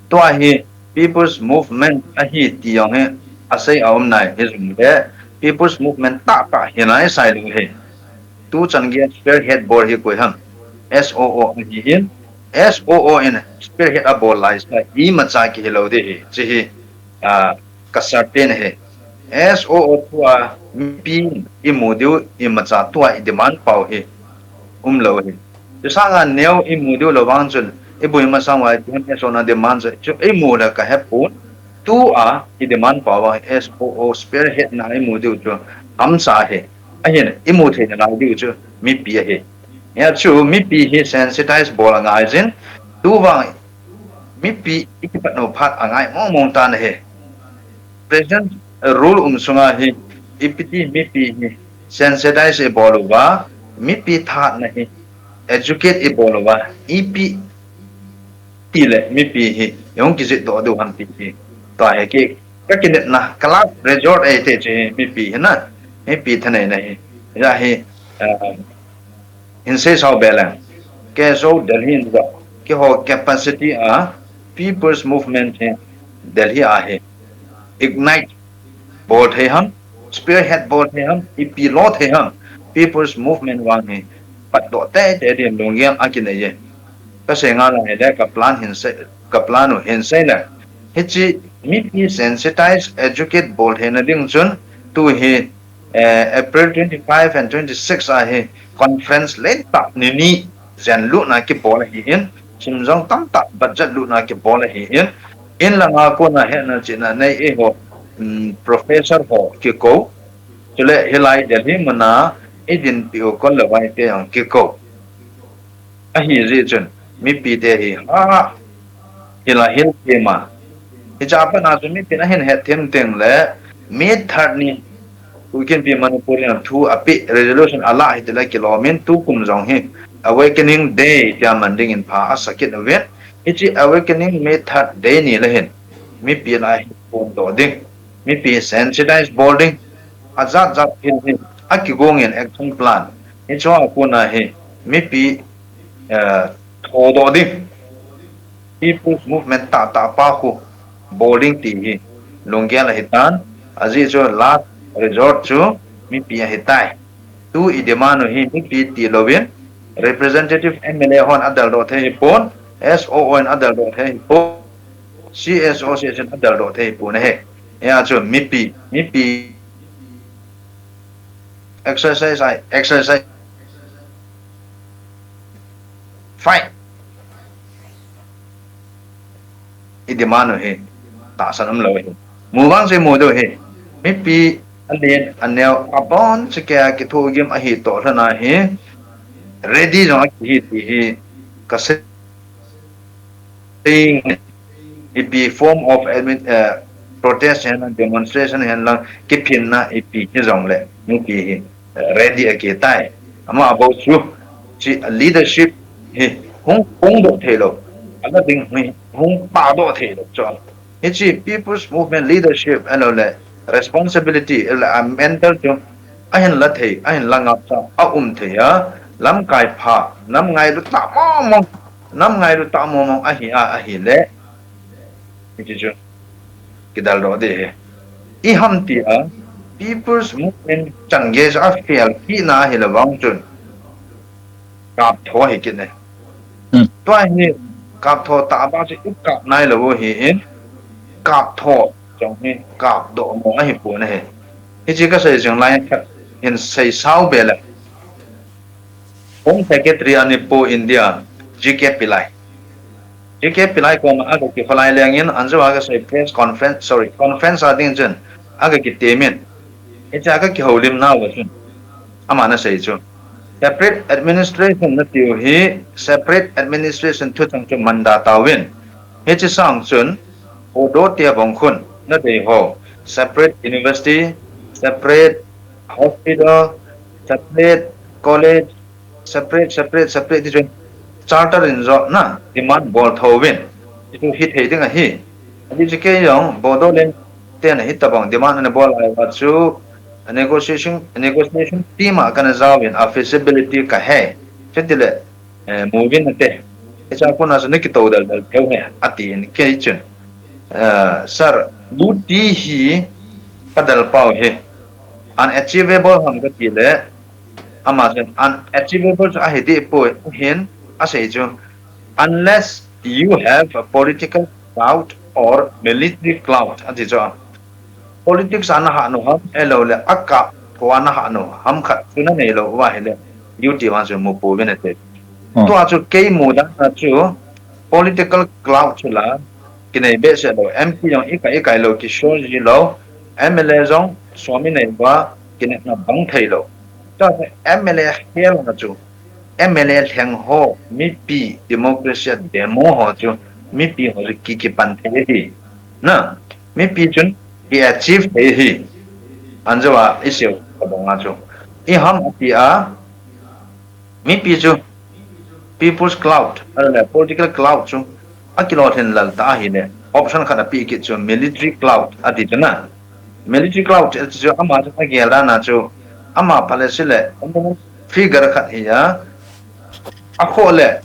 Tua hi People's Movement ahi ti jong hi asei a um nai, hijongle People's Movement tahtah hi nai sai lou hi. Tu chan gei spearhead bol hi koi ham? S O O ahi in, S O O in spearhead abol lai sa imacha kihi lou ding hi, hiche hi, ah, ka certain hi. S O O thua mipi i mu diu imacha tua i demand pau hi um lou hi. Chusanga neo i mu diu lou vang chun, i bui masang uva ipi ham S O O na demand chu, chu i mu le ka hepon, tua i demand pau vang S O O spearhead na i mu diu chu hamsa hi. Ahin, i mu theina lai diu chu mipi ahi. Hia chu mipi hi sensitize bol angai jin, tu vang mipi i kipat u phat angai mong mong tan ahi. Present rule um sunga hi, ipi ti mipi hi sensitize i bol uva, mipi thahatna hi educate i bol uva, ipi tile mipi hi i hung kijih doh diu ham ti hi. Tua hi ki, ka kinepna, ka last resort ahi te chu hi mipi hi na, mipi thaneina hi. Hia hi, ah, hin sei sao be leng. K S O Delhi in jong, keiho capacity a People's Movement hi Delhi a hi ignite bol thei ham, spearhead bol thei ham, ipi lo thei ham, People's Movement vang hi patdoh teitei din lunggel a kinei e. Ka sei ngal ahile ka plan hin sei, ka plan u hin sei le. Hiche mipi sensitize, educate bol theina ding chun tu hi, eh, April twenty-five and twenty-six a hi conference lentah ni ni jen lutna kibol ahi in, sim jong tamtah budget lutna kibol ahi in, in langa kona hetna chihna nei eiho, um, professor ho kikou, chule hilai Delhi muna i dinpi u kol le vai te jong kikou. Ahi jeh chun, mipi te hi, ha, hila hil kema. Hicha pat na chu mipi na hin het them teng le, May third ni, Pu Kinpi Manipur in thu apeh, resolution ala hitile kilom in, tukum jong hi Awakening Day tia man dingin pha asa kit uvin. Hiche Awakening May third day ni le hin, mipi la hi phondoh ding, mipi sensitize bol ding, ajat jat thil hi akigong in action plan. Hichea kona hi mipi, eh, thodoh ding, People's Movement tahtah pa khu bol ding ti hi lunggel ahitan, ajeh chu last resort chu mipi ahitai. Tu i demand u hi mipi ti louvin, representative M L A hon adeldoh thei hipon, S O O in adeldoh thei hipon, C S O C S in adeldoh thei hipon ahi. Hia chu mipi, mipi exercise ai, exercise fight i demand u hi tahsan umlou ahi. Mu vang chu i mu diu ahi. Mipi alen aneo abonchauva kithohgim ahi toh lhon a hi ready jong akihi ti hi kasei. Ipi form of admi-, eh, protest hen lang, demonstration hen lang, kiphinna ipi hijongle mipi hi, eh, ready akitai. Ama abou chu, hiche leadership hi hung phongdoh theilou, ala ding hi hung pahdoh theilou chu. Hiche People's Movement leadership ahiloule responsibility ahiloule a mental chu ahin la thei, ahin la ngapcha aum thei a, lamkai pha, nam ngailu tah mong mong, nam ngailu tah mong mong ahi a, ahile, hiche chu kidaldoh ding ahi. Iham tia People's Movement chan gei chu a fail kit na ahile vang chun kaptho ahi kit e. Tua hi kaptho tah a chu i kap nailou u ahin, kaptho jong hi kapdoh mong ahipon ahi. Hiche kasei jing lai khat hin sei sao be le. Home Secretary a ni Pu India, G K Pillai. G K Pillai koma aga kikholai lengin, anjou a kasei press conference, sorry, conference a ding chun aga kitemin. Hiche a kakihoulim nauva chun, aman asei chu, separate administration natiu hi, separate administration thuchang chu manda tauvin. Hiche sang chun, Bodotia bangkhun nadei ho, separate university, separate hospital, separate college, separate, separate, separate ti chun, charter in jong na demand bol thouvin. Hichu hithei ding ahi. Ajeh chu kei jong Bodoland ten hitabang demand ana bol lai uva chu negotiation, negotiation team a kana jaovin a feasibility kahe. Chutile, eh, moving ate. Hicha kona chu nakitou dal dal thei uve, atin kei chun. Eh, sir, U T hi kadalpau hi unachievable ham katile, ama chun unachievable chu ahi dehpoi, ahin asei chu, unless you have a political clout or military clout, ati chu. Politics a nahah nom ham, ahilouleh akap tho a nahah nom ham khat chu nanei lou uva ahile, U T vang chu mupouvin ate. Tua chu kei mudan a chu political clout chu la, kinei behseh lou, M P jong ikai ikai lou, kisol ji lou, M L A jong som inei uva, kinepna bang thei lou. Tua chu M L A hel a chu, M L A lheng ho, mipi democracy a demo ho chu, mipi ho chu ki, kipan thei ahi. Na, mipi chun ki achieve thei ahi. Anjouva isei u kabang a chu, iham ati a, mipi chu people's clout, ahile political clout chu akilolhin lel ta ahile, option khat apeh kit chu military clout ati chu na. Military clout ati chu ama chu agel dan a chu, ama phalese le figure khat hi a, akhoh le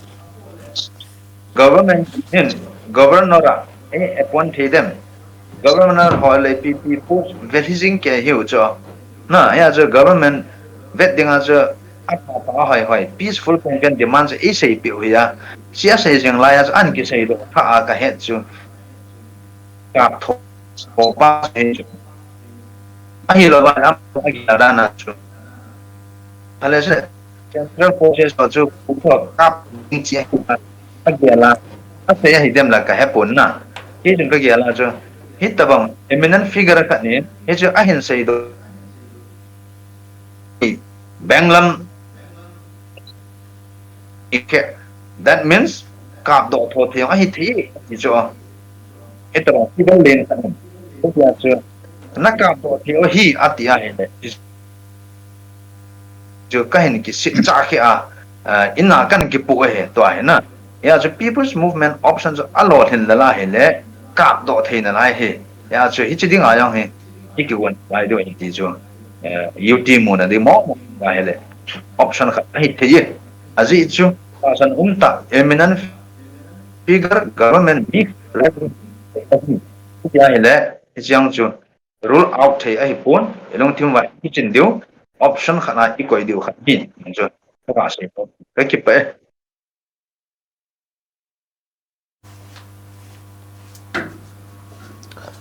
government in, governor a, eh, appoint thei dem. Governor ho le P P post vel hi jing kei hiu chu. Na, hia chu government vet ding a chu apha pha hoi hoi, peaceful pen pen demand chu eiseipeh u hi a. Hiche asei jing lai a chu ahin kiseidoh tha a kahet chu. Kap tho, tho pa hi chu. Ahilou va lam agel dan a chu. Ahile se, central forces ho chu, pu tho kap ding chu ahi a, agel a, asei ahi dem la kahepon na. Hichun kagel a chu, hitabang eminent figure khat in, hichu ahin seidoh. Benglam, that means, kapdoh tho thei jong ahi thei, ti chu. Hitabang figure len khat in, hitia chu, nakapdoh thei u ahi, ati ahile. Chu kahin kisih chah khe a, ah, in a kahin kipoh ahi, tua hi na. Hia chu People's Movement option chu alolhin lel ahile, kapdoh thei nalai ahi. Hia chu hiche ding a jong hi, hi kigon lai diu ahi ti chu, eh, U T muna ding mo, mo ahile. Option khat ahi thei e. Ajeh chu, tahsan umtah, eminent figure, government mi, tia ahile, hiche jong chu, rule out thei ahipon, ilungthim uva ichin diu, option khat a ikoi diu khat hi, chu, kakisei poi, kakipah e.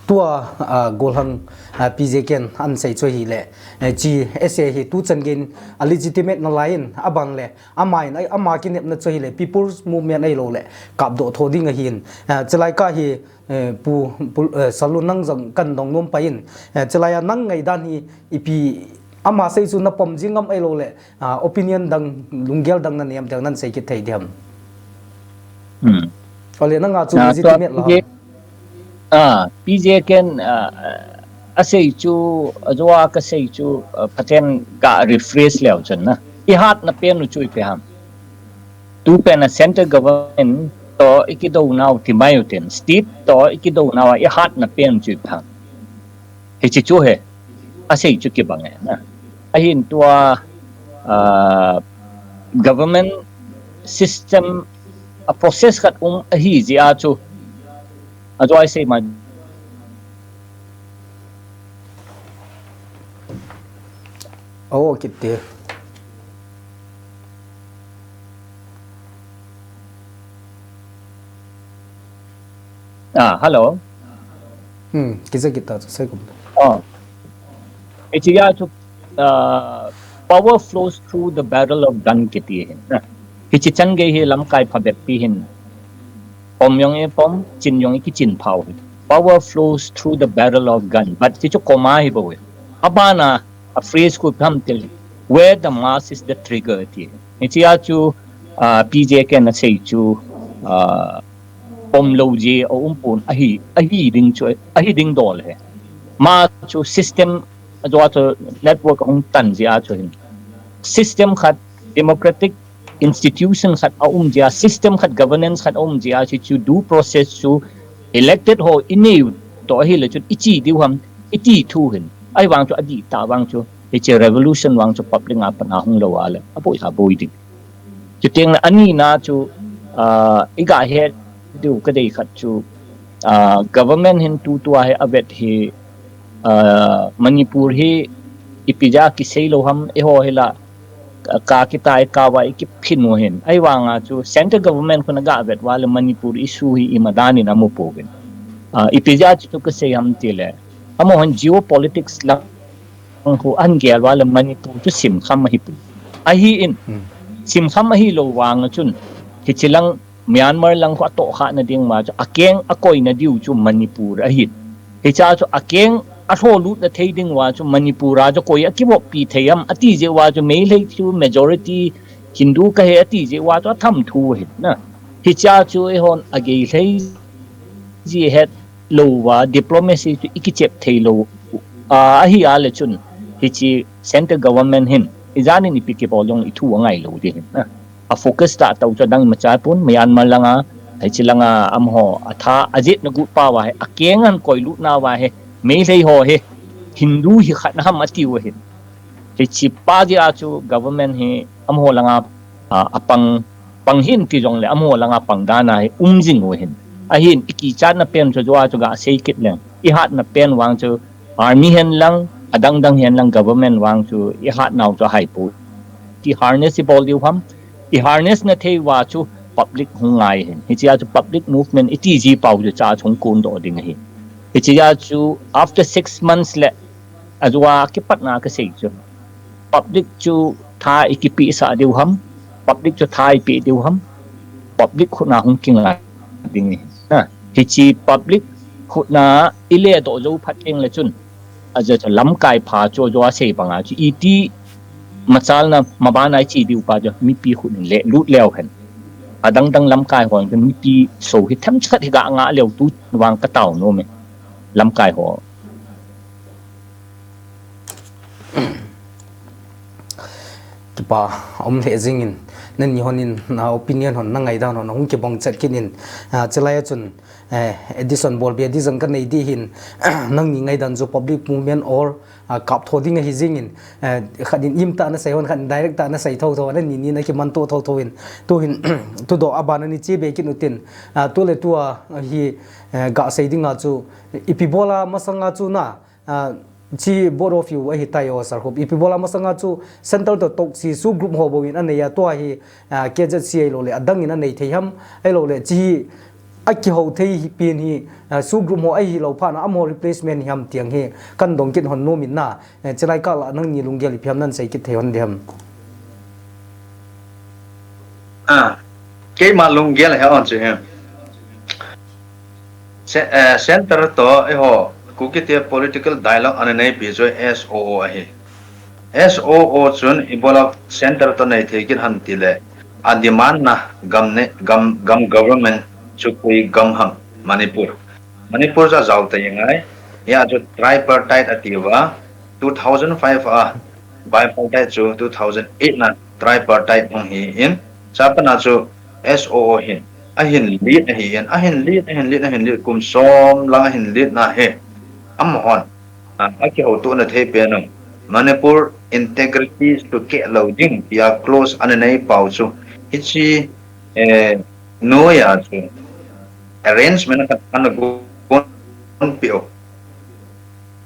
Tua, ah, golhang, ah, P J Ken ahin sei chu ahile, eh, hiche essay hi tuchan geiyin a legitimate nalai in, aban le, ama in, ama kinepna chu ahile, People's Movement ahilouleh, kapdoh tho ding ahin, ah, chulai kah hi, Eh, Pu, Pu, eh, Salun nang jong kahin dong nom pai in, eh, chulai a nang ngaidan hi ipi ama sei chu napom jing am ahilouleh, ah, opinion dang, lunggel dang nanei am ti nahin sei kit thei diam? Hmm. Ole nanga chu ah, legitimate la. P J, ah, P J Ken, ah, asei chu, ajou a kasei chu, ah, phaten ka rephrase leu chun na. Ihatna pen u chu ipi ham. Tupen a central government toh ikidou nau ti mai u tin, state toh ikidou nau a ihatna pen chu ipi ham. Hiche chu hi, asei chu kibang e na. Ahin tua, ah, government system a process khat um ahi jeh a chu, ajou a isei mai. Oh, kiti. Ah, hello. Hmm, kisa kita tu, saya kum. Oh. Hiche a chu, ah, power flows through the barrel of gun kiti ahi. Hiche chan gei hi lamkai phabep pi hin. Pom jong ipom, chin jong ikichin pha u hi. Power flows through the barrel of gun. But hiche chu comma hi bou hi. Abana, a phrase khu ipi ham tile, where the mass is the trigger ti. Hiche a chu, ah, P J Ken asei chu, ah, pom lou jeh a um pon ahi, ahi ding chu, ahi ding dol ahi. Ama chu system, ajou a chu network ahung tan jeh a chu hin. System khat democratic institution khat a um jia, system khat, governance khat a um jia, chu, chu due process chu elected ho i neiu toh ahile chun i chi diu ham, i ti thu hin. Ahivang chu adih tah vang chu, hiche revolution vang chu public a pat a hung lou a le, aboi a boi ding. Chuteng le ani na chu, ah, i ga het diu ka dei khat chu, ah, government hin tutua hi avet hi, ah, Manipur hi ipi jeh a kisei lou ham, eiho hi la, ka, ka kitai ka va i kiphin u hin. Ahivang a chu central government khun a ga vet uva le Manipur issue hi ima dan in amu pouvin. Ah, ipi jeh a chu ka sei ham ti le, amahon geopolitics lang khu ahin gel uva le Manipur chu simkham ahi poi. Ahi in, simkham ahi lou vang a chun, hiche lang Myanmar lang khu atoh kha na ding uva chu, akeng akoi na diu chu Manipur ahi. Hiche a chu akeng alho lut na thei ding uva chu Manipur a chu koi a kivop pi thei ham, ati jeh uva chu Meitei chu majority Hindu ka hi ati jeh uva chu atham thu ahi na. Hiche a chu eihon agei lhei ji het lou uva, diplomacy chu i kichep thei lou, ah, ahi a le chun, hiche central government hin, i jan in ipi kibol jong i thu angai lou ding hin. Ah, a focus tah tah u chu adang ima chai pon, Myanmar lang a, hiche lang a, amaho, atha, ajet na gut pa uva hi, akeng ahin koi lut na uva hi, Meitei ho hi, Hindu hi khat na ham ati u hin. Hiche pa jeh a chu government hi, amaho lang a, ah, apang, pang hin ti jong le, amaho lang a pang dan a hi, um jing u hin. Ahin, i kichat na pen chu, jua chu ga sei kit leng. I hat na pen vang chu, army hen lang, adang dang hen lang government vang chu, i hat nau chu hai pu. Ti harness i bol diu ham, i harness na thei uva chu public hung ngai hin. Hiche a chu public movement i ti ji pau chu cha chung kun doh ding ahi. Hiche a chu after six months le, ajua kipat na ka sei chu. Public chu tha i kipe sah diu ham, public chu tha i pe diu ham, public khut na hung kingai ding ahi. Ha, hiche public khut na i le doh jou phat teng le chun, ajeh chu lamkai pha chu, jua sei bang a chu, iti machalna maban a i chi diu pa chu, mipi khut in le lut leu hen. Adang dang lamkai hon chu, mipi so hi themkhat hi ga ngah leu tu vang ka tao nom e. Lamkai ho. Kipa, um lheh jing in, nangni hon in, na opinion hon, na ngaidan hon, hung kibang chet kit in, ah, chulai a chun, eh, addition bol be, addition ka nei di hin, nangni ngaidan chu public movement or, ah, kap tho ding ahi jing in, eh, khat in im tah na sei hon, khat in direct tah na sei tho tho, nangni ni na kiman to tho tho in, tu hin, tu doh a ban a ni chi be kit u tin, ah, tu le tu a hi, eh, ga sei ding a chu, ipi bol a masang a chu na, ah, chi both of you ahi tai o, Sir Khup. Ipi bol a masang a chu center to toksi SoO group ho bou in anei a, tua hi, ah, K Z C ahilou le, adang in anei thei ham, ahilou le, chi a kihou thei hi pen hi, ah, SoO group ho ahi lou phat na, amaho replacement hi ham ti ang hi, kan dong kit hon nom in na, eh, chulai kah la nangni lunggel ipi ham nan sei kit thei hon di ham. Ah, keima lunggel hi on chu hi. Ce-, eh, center to, eiho, Kuki te political dialogue ana nei pi chu S O O ahi. S O O chun ibola center to nei thei kit ham ti le, a demand na gam ne, gam, gam government chu koi gam ham, Manipur. Manipur chu ajao tei ngai, hia chu tripartite ati uva, two thousand five a, bipartite chu two thousand eight na tripartite hung hi in, cha pat na chu S O O hin, ahin lead ahi in, ahin lead, ahin lead, ahin lead, kum som lang ahin lead na hi, amahon, a, akihouto na thei pen u, Manipur integrity sukeh lou ding, tia clause ana nei pau chu, hichi, eh, noi a chu, arrangement khat ana gon pe u.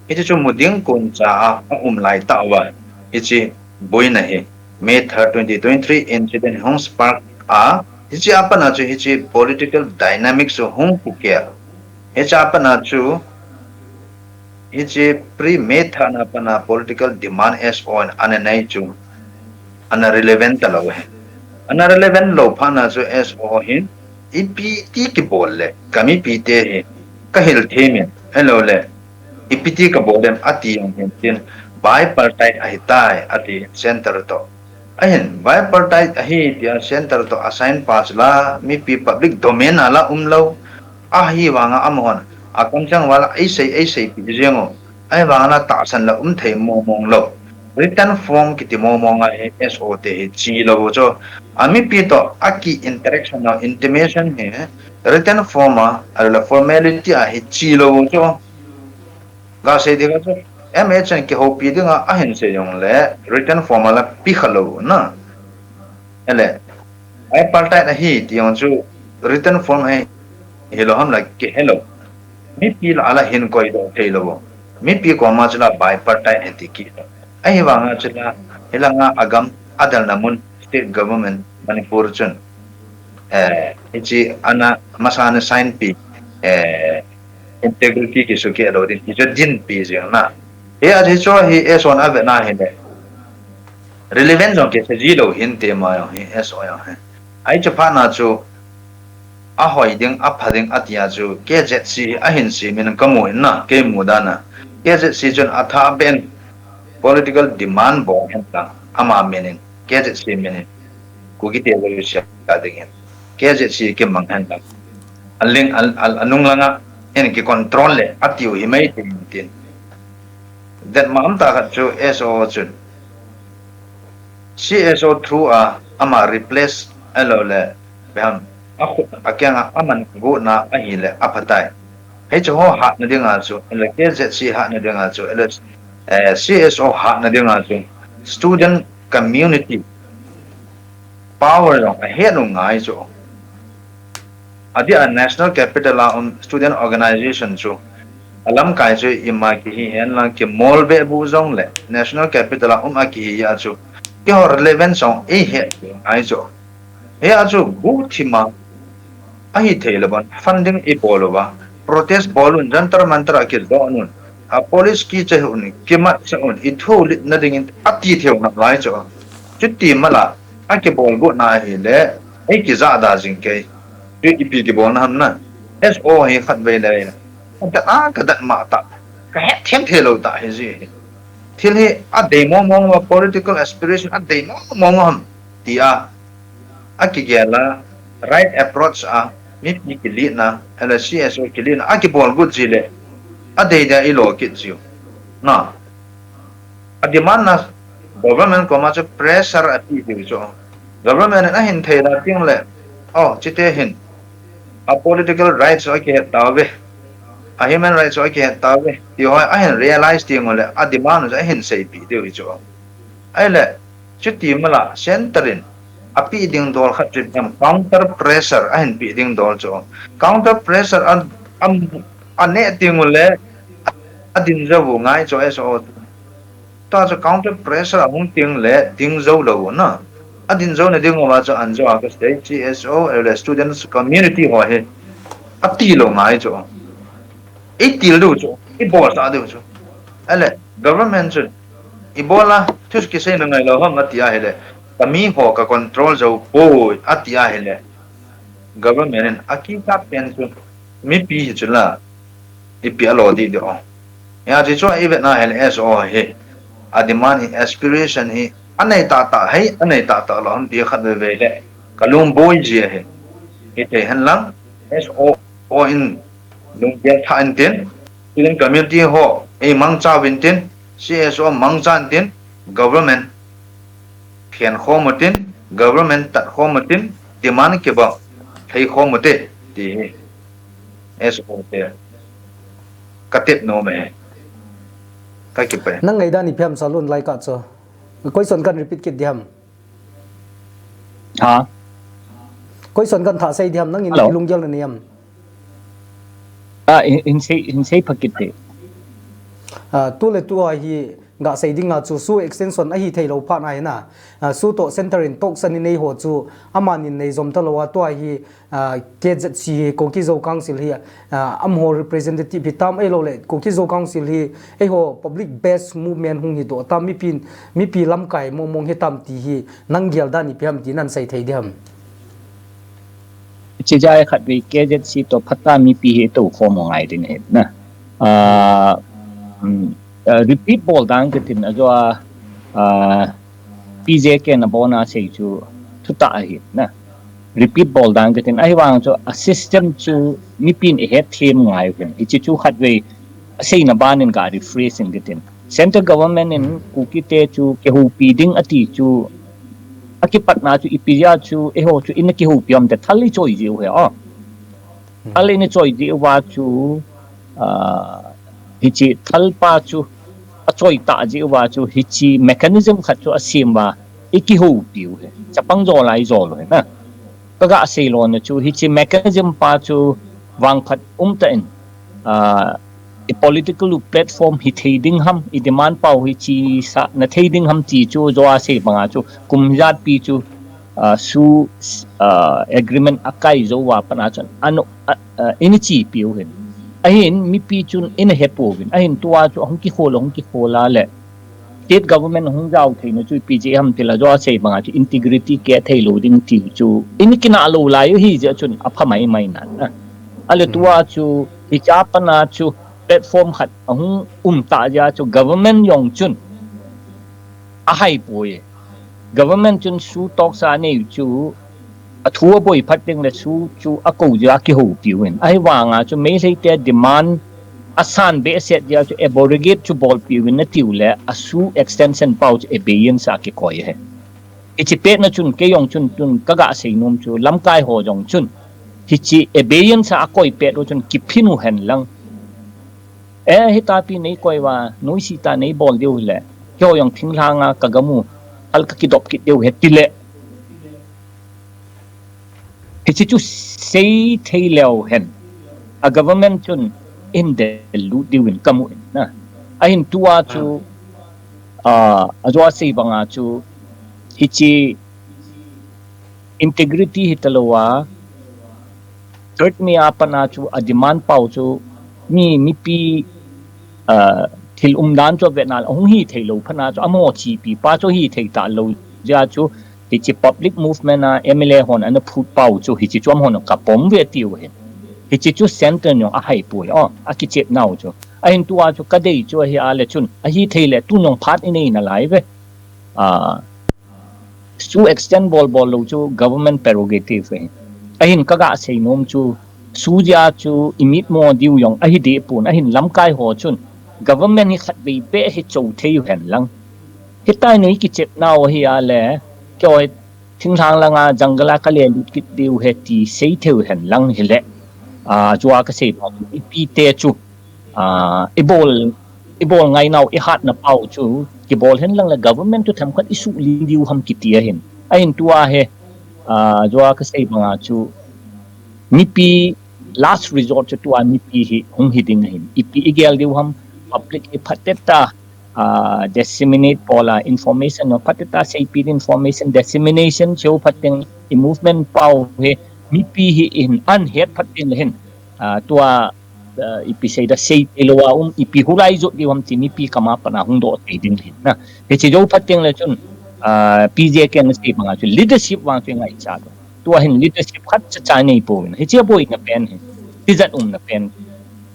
Hichi chu mu ding kon cha a, a um lai tah uva. Hichi boina hi May third, twenty twenty-three incident hung spark a. Hichi a pat na chu hichi political dynamics chu hung pukhel. Hichi a pat na chu hichi pre-May third na pat na political demand S O O in ana nei chu ana relevant talou hi. Ana relevant lou phat na chu S O O hin ipi ti kibol le, ka mipi te hi, ka hil thei min, ahilou le, ipi ti ka bol em ati ang hin tin, bipartite ahi tai, ati center to. Ahin, bipartite ahi tia center to assign pa chu la, mipi public domain a la um lou, ahivang a amahon, a kamchang uva la, ei sei, ei sei pi jeng u, ahivang a la tahsan la um thei mong mong lou. written form kiti mong mong a hi S O te hi chi lou chu. A mipi toh a ki interaction a intimation hi written form a, a la formality a hi chi lou chu. Ga sei ding chu M H N kihoupi ding a, ahin sei jong le written form a la pi kha lou na. Ele, bipartite ahi ti jong chu written form hi, hilou ham la kihe lou. Mipi la a la hin koi doh thei lou. Mipi koma chu la bipartite ahi ti ki. Ahivanga chu la, hilanga agam adalna mun state government Manipur chun, eh, hichi ana masa ana sign pi, eh, integrity kisu keh lou ding, hichu dinpi jing na. Hi a hichu hi S O in avet na hi le. Relevant jong kisei ji lou hin ti ma jong hi S O jong hi. Ahi chu phat na chu ahoi ding, apha ding ati a chu K Z C ahin sei min kamu in na, kei mu dan a. K Z C chun atha pen political demand bol hen lang, ama min in, K Z C min in, Kuki te lo sia ding in. K Z C kimang hen lang. Aling, al, al, anung langa, hin ki control le, atiu hi mai tin tin. That ma am ta khat chu S O chun. C S O through a, ama replace a lou le, beham, a khut, a kiang a, aman gu na, ahi le, aphatai. Hichu ho hat na ding a chu, le K Z C hat na ding a chu, le, eh, C S O hat na ding a chu, student community power jong ahet u ngai chu. Adeh a National Capital a um student organization chu alamkai chu ima kihi hen lang kimol be bu jong le National Capital a um a kihi a chu keiho relevance jong eihet u ngai chu. Hi a chu bu thima ahi thei le bon funding ibol uva protest bol un Jantar Mantar a kidoh un a police kiche un kimat cha un ithu lit na ding in ati thei u ngai chu. Chuti mala a kibol bu na hi le ei kija da jing kei. Chu ipi kibol na ham na. S O hi khat vei le vei na. Ka dat a, ka dat ma ta. Ka het them thei lou ta hi ji hi. Thil hi a dei mong mong a political aspiration a dei mong mong ham. Ti a. A kigel a right approach a mipi kilead na, L C S O kilead na, a kibol gut ji le. A dei dei a ilo kit ji u. Na. A demand na government koma chu pressure a ti diu chu. Government in ahin thei da ting le, oh, chite hin. A political rights a kihet ta ve. A human rights a kihet ta ve. Ti ho ahin realize ting le, a demand chu ahin seipi diu chu. Ahile, chuti mala, center in, api ding dol khat chu, counter pressure, ahin pi ding dol chu. Counter pressure, an, am, a ne ting le, a din jo bu ngai chu, S O. Tua chu counter pressure a hung ting le ding jou lou na. A din jou na ding uva chu an jou a ka state C S O le students community ho hi. A ti lou ngai chu. I til diu chu. I bol sa diu chu. Ale government chu. I bol a, thus kisei na ngai lou ham a ti a hile. Ka mi ho ka control jou poi a ti a hile. Government in a ki ka pen chu. Mipi hi chu la. Ipi a lo di di o. Ya, chi chu a i vet na hile S O hi. A demand hi aspiration hi. A nei ta ta hei, a nei ta ta lo ham ti khat ve ve le. Ka lung boi ji hi. Hi te hen lang. S O, O in. Lung bial tha in tin. Student community ho. Ei mang cha vin tin. C S O mang cha in tin. Government. Thian khom u tin. Government tat khom u tin. Demand kibang. Thei khom u te. Ti hi. S O te. Ka tep nom e. Ka kipah e. Nang ngaidan ipi ham Salun lai ka chu. Question kan repeat kit di ham. Ha? Question kan thah sei di ham nang in lunggel na nei am. Ah, in, in sei, in sei pha kit te. Ah, tu le tu a hi ga sei ding a chu SoO extension ahi thei lou phat na hi na. Ah, SoO to center in talks a nei ho chu amani nei jom ta lou a tua hi ah, K Z C hi, Kuki Zo Council hi, ah, amaho representative hi tam ei lou le, Kuki Zo Council hi, eiho public based movement hung hi doh tam mipi, mipi lamkai mong mong hi tam ti hi, nang gel dan ipi ham ti nan sei thei di ham. Chi jai khat vei K Z C to phat a mipi hi to khom u ngai ding hi na. Ah, um, ah, repeat bol dan ka tin a jo a, ah, P J K na bona sei chu thutah ahi na. Repeat bol dan ka tin. Ahivang chu a system chu mipin i het them ngai u hin. Hichi chu khat vei a seina ban in ka rephrase in ka tin. Central government in Kuki te chu kihoupi ding ati chu, akipatna chu ipi jeh a chu eiho chu ina kihoupi ham ti thal ichoi jiu hi a. Thal ina choi jiu va chu, ah, hichi thal pa chu achoi ta jiu va chu hichi mechanism khat chu asem va ikihoupiu hi. Chapang jo lai jo lo hi na. Kaga sei lona chu hichi mechanism pa chu vangphat umtah in, ah, i political platform hithei ding ham, i demand pau hichi sahna thei ding ham ti chu jo a sei banga chu kum jat pi chu, ah, SoO, ah, agreement akai jou va pat a chun anu, ah, ah, ina chepiu hin. Ahin mipi chun ina hepouvin. Ahin tua chu ahung kikhol, ahung kikhol a le state government hung jao theina chu ipi jeh ham tile jo a sei banga chu integrity keh thei lou ding tiu chu ina kinah lou lai u hi jeh chun apha mai mai nan a. Ale tua chu hicha pat a chu platform khat ahung um ta jeh chu government jong chun ahai poi. Government chun SoO talks a nei chu athu aboi phat ding le SoO chu akou jeh a kihoupiu in. Ahivanga chu Meitei te demand asan behseh jeh chu abrogate chu bolpiu in atiu le a SoO extension pau chu abeyance a kikoi hi. Hichi petna chun kei jong chun tun kaga sei nom chu lamkai ho jong chun hichi abeyance a akoi pet u chun kiphin u hen lang. Eh, hitapi nei koi va, noise tah nei bol diu le. Keiho jong thinglhang a kagam u, hal kakidop kit diu hi tile. Hichi chu sei thei leu hen. A government chun in del lut diu in kamu in na. Ahin tua chu, ah, ajo a sei banga chu, hichi integrity hita lou a, third May a pat a chu a demand pau chu mi, mipi, ah, thil umdan chu avet na le ahung hithei lou phat a chu amaho chepi pa chu hithei talou jeh chu hichi public movement a M L A hon ana phut pau chu hichi chu amahon kapom ve tiu hin. Hichi chu centre in jong ahai poi, oh, akichep nau chu. Ahin tua chu kadei chu ahi a le chun ahithei le tun jong phat inei nalai ve. Ah, SoO extend bol bol lou chu government prerogative ahi. Ahin kaga sei nom chu SoO jeh chu imitmo diu jong ahi deh pon, ahin lamkai ho chun government hi khatvei beh hi cho thei u hen lang. Hitia nei kichep nau ahi a le, keiho thinglhang langa jungle a kale lut kit diu hi ti sei thei u hen lang hile. Ah, jo a kasei bang chu ipi te chu, ah, ibol, ibol ngai nau ihatna pau chu kibol hen lang le government chu themkhat isuh ling diu ham kiti ahin. Ahin tua hi, ah, jo a kasei banga chu mipi last resort chu tua mipi hi hung hi ding ahin. Ipi igel diu ham, public hi phatah tah, ah, disseminate bol a information no phatah tah seipeh information dissemination cheu phat teng i movement pau hi mipi hi in an het phat teng le hin, ah, tua, ah, ipi sei da sei thei lou a um, ipi hulai jot diu ham ti mipi kama pat a hung doh thei ding hin na. Hichi jou phat teng le chun, ah, P J K na sei banga chu leadership vang chu ngaichat u. Tua hin leadership khat cha cha nei pouvin. Hichi aboina pen hi. Tijat umna pen.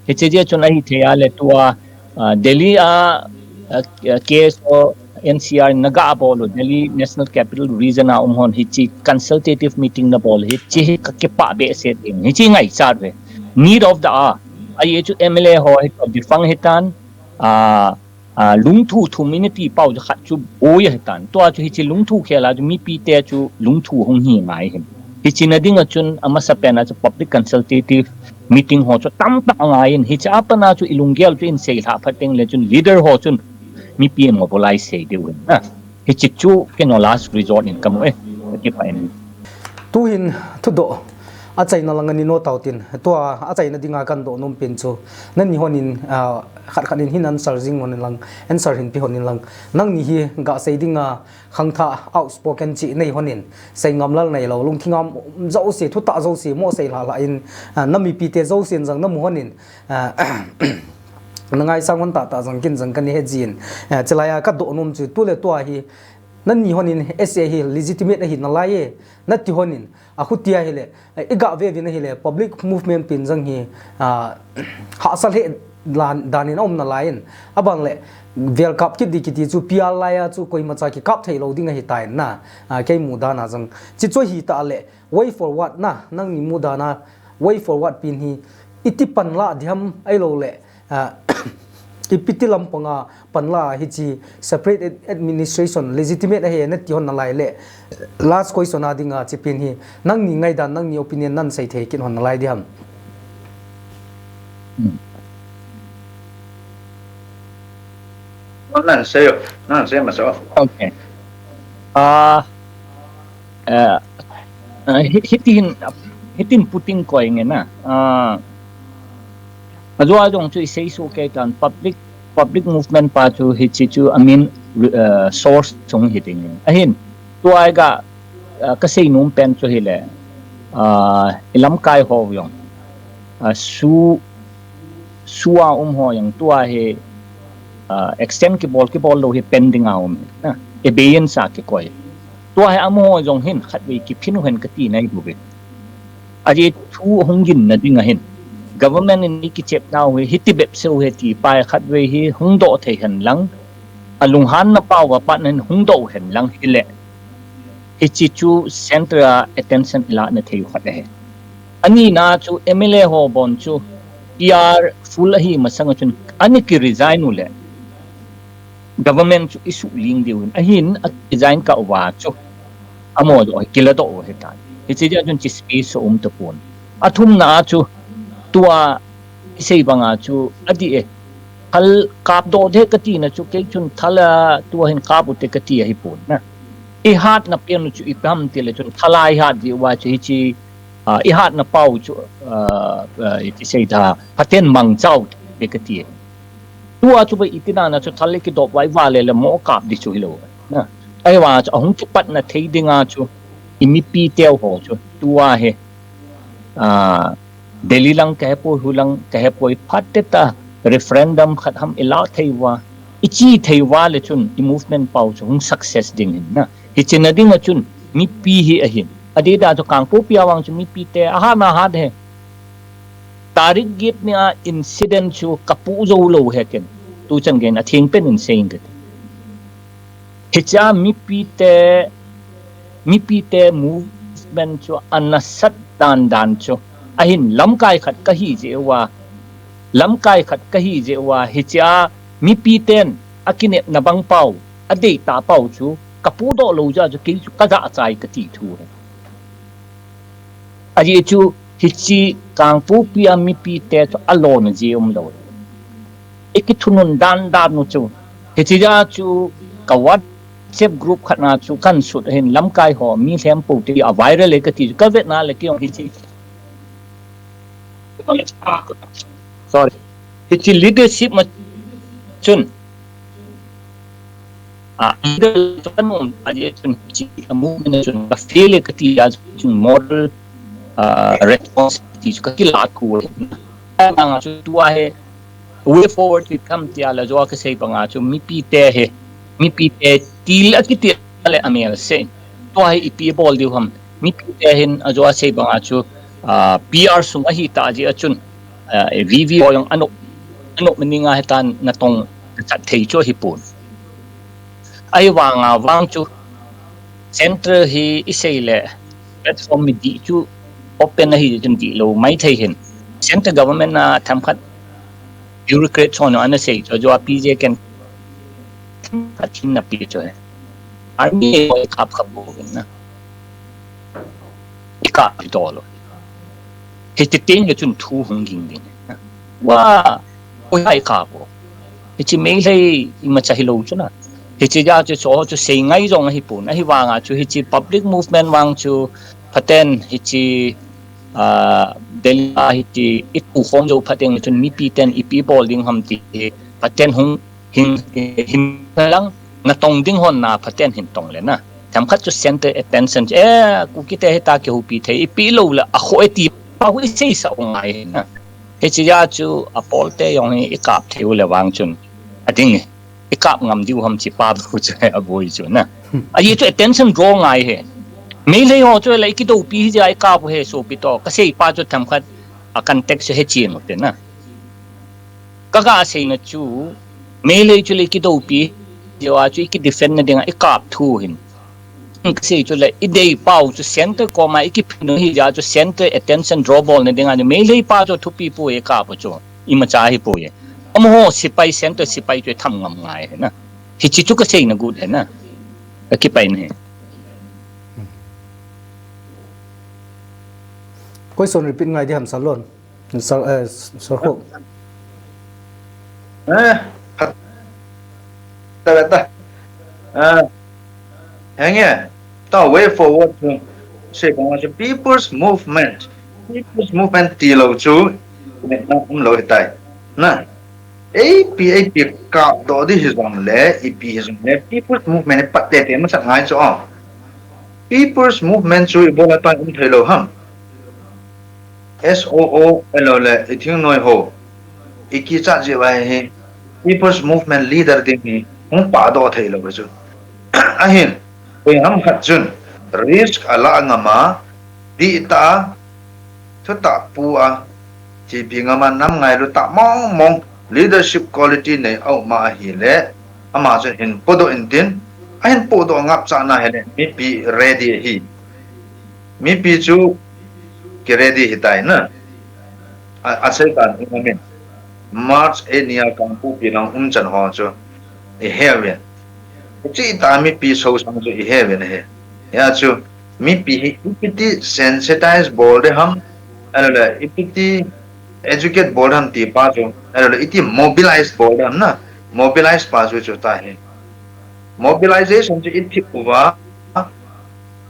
Hichi jeh chun ahithei a le tua, ah, Delhi a, ah, K S O N C R na ga bol u, Delhi National Capital Region a um hon hichi consultative meeting na bol hichi hi kakipah behseh ding. Hichi ngaichat ve. Need of the hour. Ajeh chu M L A ho hi defunct hitan, ah, ah, lungthu thum in ati pau chu khat chu boi ahitan. Tua chu hichi lungthu khel a chu mipi te chu lungthu hung hi ngai hin. Hichi na ding a chun amasapen a chu public consultative meeting ho chu tamtah angai in. Hichi a pat a chu ilunggel chu in seilhah phat teng le chun leader ho chun mipi mobilize sei diu hin. Ah. Hichi chu kei no last resort in kamu e. Kipah in. Tuhin thudoh achaina lang ani no tautin. Tua achaina dinga kadoh nom pen chu. Nangni honin, ah, khat khat in hin answer jing hon in lang, answer hin pe hon in lang. Nangni hi gasei dinga khangthah outspoken chi nei honin. Seingam lal nei lou, lungthim ngam jouse, thutah jouse, mo seilhah lhah in, ah, na mipi te jouse in jong namu honin. Ah, na ngaisang hon tahtah jong kin jong kana he jin. Ah, chulai a kadoh nom chu tu le tua hi, nangni honin S A hi legitimate ahi nalai e, nati honin, akhutia hile, eh, iga ve uvin ahile, public movement pen jong hi, ah, hahsa lheh dan, dan in aum nalai in, abang le, vel kap kit di kiti chu P R lai a chu koimacha kikap thei lou ding ahitai na, ah, kei mu dan a jong. Chi chu ahitah le, way forward na, nangni mu dan a, way forward pen hi, iti pan lah diham ahilou le, ah, Ipi ti lampanga panla hiche separate ad- administration legitimate ahi nati hon nalai le. Last question a dinga chipin hi nangni ngaidan, nangni opinion nan seithei kit hon nalai diham. Nan sei, nan sei masa. Okay. Ah, eh, eh, hi- hitin, hitin putting koi nge na. Ah, ajua jong chu isei su kei tan public, public movement pa chu hiche chu amin, eh, source chung hiting. Ahin, tua ga, eh, kasei nom pen chu hile, ah, ilamkai ho jong, ah, su, sua um ho jong tua hi, ah, extend kibol, kibol lou hi pending a um hi, na, abeyance a kikoi. Tua hi amaho jong hin khatvei kiphin u hen kati nai bou ve. Ajeh chu hung ginna ding ahin. Government in ikichep nau hi, hiti bep seh u hi ti pai khatvei hi hung doh thei hen lang. Alunghanna pau va pat nan hung doh hen lang hile. Hiche chu centre a attention ilah na thei u khat ahi. Ani na chu M L A ho bon chu P R full ahi masang a chun ani ki resign u le. Government chu isuh ling diu hin. Ahin a resign kah uva chu. Amaho doh hi kila doh u hitan. Hiche dia chun chi space um tapon. Athumna a chu tua isei banga chu adih e. Thal kap doh de kati na chu kei chun thal a tua hin kap u te kati ahi pon na. Ihatna pen u chu ipi ham ti le chun thal a ihat diu va chu hiche, ah, ihatna pau chu, ah, ah, iti sei da, phaten mangcha u te kati. Tua chu ba iti na na chu thal le kidop vai va le le mo kap di chu hilou. Na. Ahivang a chu ahung kipatna thei dinga chu i mipi teu ho chu tua hi, ah, Delhi lang kahepoi, hu lang kahepoi, phat teta referendum khat ham ilah thei uva, ichi thei uva le chun i movement pau chu hung success ding hin na. Hiche na dinga chun mipi hi ahin. Adeh da chu Kangpokpi a vang chu mipi te ahat na hat he. Tarik get ni a incident chu kapu jou lou he ken. Tuchan gen atheng pen in sei inge. Hiche a mipi te, mipi te movement chu anasat dan dan chu. Ahin lamkai khat kahi jeh uva. Lamkai khat kahi jeh uva. Hiche a mipi ten akinepna bang pau, adei ta pau chu kapu doh lou jeh a chu kei chu kajah chai kati thu he. Ajeh chu hiche Kangpokpi a mipi te chu alona jeh umlou. Ikithunun dan dan u chu. Hiche jeh a chu ka WhatsApp group khat na chu kan sut hin lamkai ho mi lhem pou te a viral e kati chu kavet na le kei jong hiche. Sorry. Hiche leadership ma chun. Ah, leader chu kan um, ajeh chun hiche a movement chun ka fail e kati a chun moral, ah, responsibility chu kakila khu. Ahivang a chu tua hi way forward ipi ham ti a le jo a kasei banga chu mipi te hi, mipi te til akitil le amel sei. Tua hi ipi bol diu ham. Mipi te hin ajo a sei banga chu, ah, P R sung ahi ta jeh a chun, ah, V V ho jong anop, anop maning a hitan natong chat thei chu ahi pon. Ahivang a vang chu center hi isei le platform mi dih chu open ahi chun dihlou maithei hin. Center government a themkhat bureaucrat chon ana sei chu ajo a P J ken themkhat chin na pi chu he. Army ho ikap kha bou hin na. Ikap hi tolo. Hiti teng le chun thu hung ging ding. Wa, oi hai kap o. Hiche Meitei imacha hilou chu na. Hiche jeh a chu cho chu sei ngai jong ahi pon. Ahivang a chu hiche public movement vang chu phaten hiche, ah, Delhi a hiche i tu khom jou phaten chun mipi ten ipi bol ding ham ti phaten hung hin, hin lang natong ding hon na phaten hin tong le na. Themkhat chu center attention chu, eh, Kuki te hita kihoupi thei, ipi lou le, akhoh e ti pa hu isei sa u ngai na. Hiche jeh a chu apol te jong hi ikap thei u le vang chun. Ading e, ikap ngam diu ham chi pa bu chu he aboi chu na. Ajeh chu attention draw ngai he. Meitei ho chu le ikidoupi hi jeh a ikap u he sopi to, kasei pa chu themkhat a context chu he chen u te na. Kaga seina chu, Meitei chu le ikidoupi, jeh a chu iki defend na dinga ikap thu hin. Kasei chu le idei pau chu center koma ikiphin u hi jeh a chu center attention draw bol na dinga ni Meitei pa chu thupi poi ikap u chu. Imacha hi poi. Amaho sipai sen to sipai to tham ngam ngai he na. Hichi chu ka sei na good he na. Ka kipai na he. Question repeat ngai di ham Salon. Sal, eh, Salkho. Eh, khat. Ta, ta. Ah, henge. Ta way forward to say, kong se people's movement. People's movement ti lo chu. Ne na um lo hitai. Na. A P, A P ka do di hi zong le, A P hi zong le, people's movement pat te te ma sa ngai chu. People's movement chu i bola ta um thei lo ham. S O O, elo le, i thing noi ho. I kichat ji vai hi. People's movement leader ding hi. Hung pa do thei lo chu. Ahin. Koi ham khat chun. Risk ala ngama. Di ta. Thu ta pu a. Ti pi ngama nam ngailu ta mong mong. Leadership quality nei au ma ahi le. Ama chun hin podo intin. Ahin podo ngap cha na hele. Mipi ready hi. Mipi chu ki ready hitai na. A, a sei tan um amin. March eight nia Kangpokpi lang um chan ho chu. I he uvin. Chi ta mipi so sang chu i he uvin he. Ya chu mipi hi ipiti sensitize bol de ham. Alo le ipiti educate bol de ham ti pa chu. Alo le iti mobilize bol de ham na. Mobilize pa chu chu ta he. Mobilization chu i thip uva,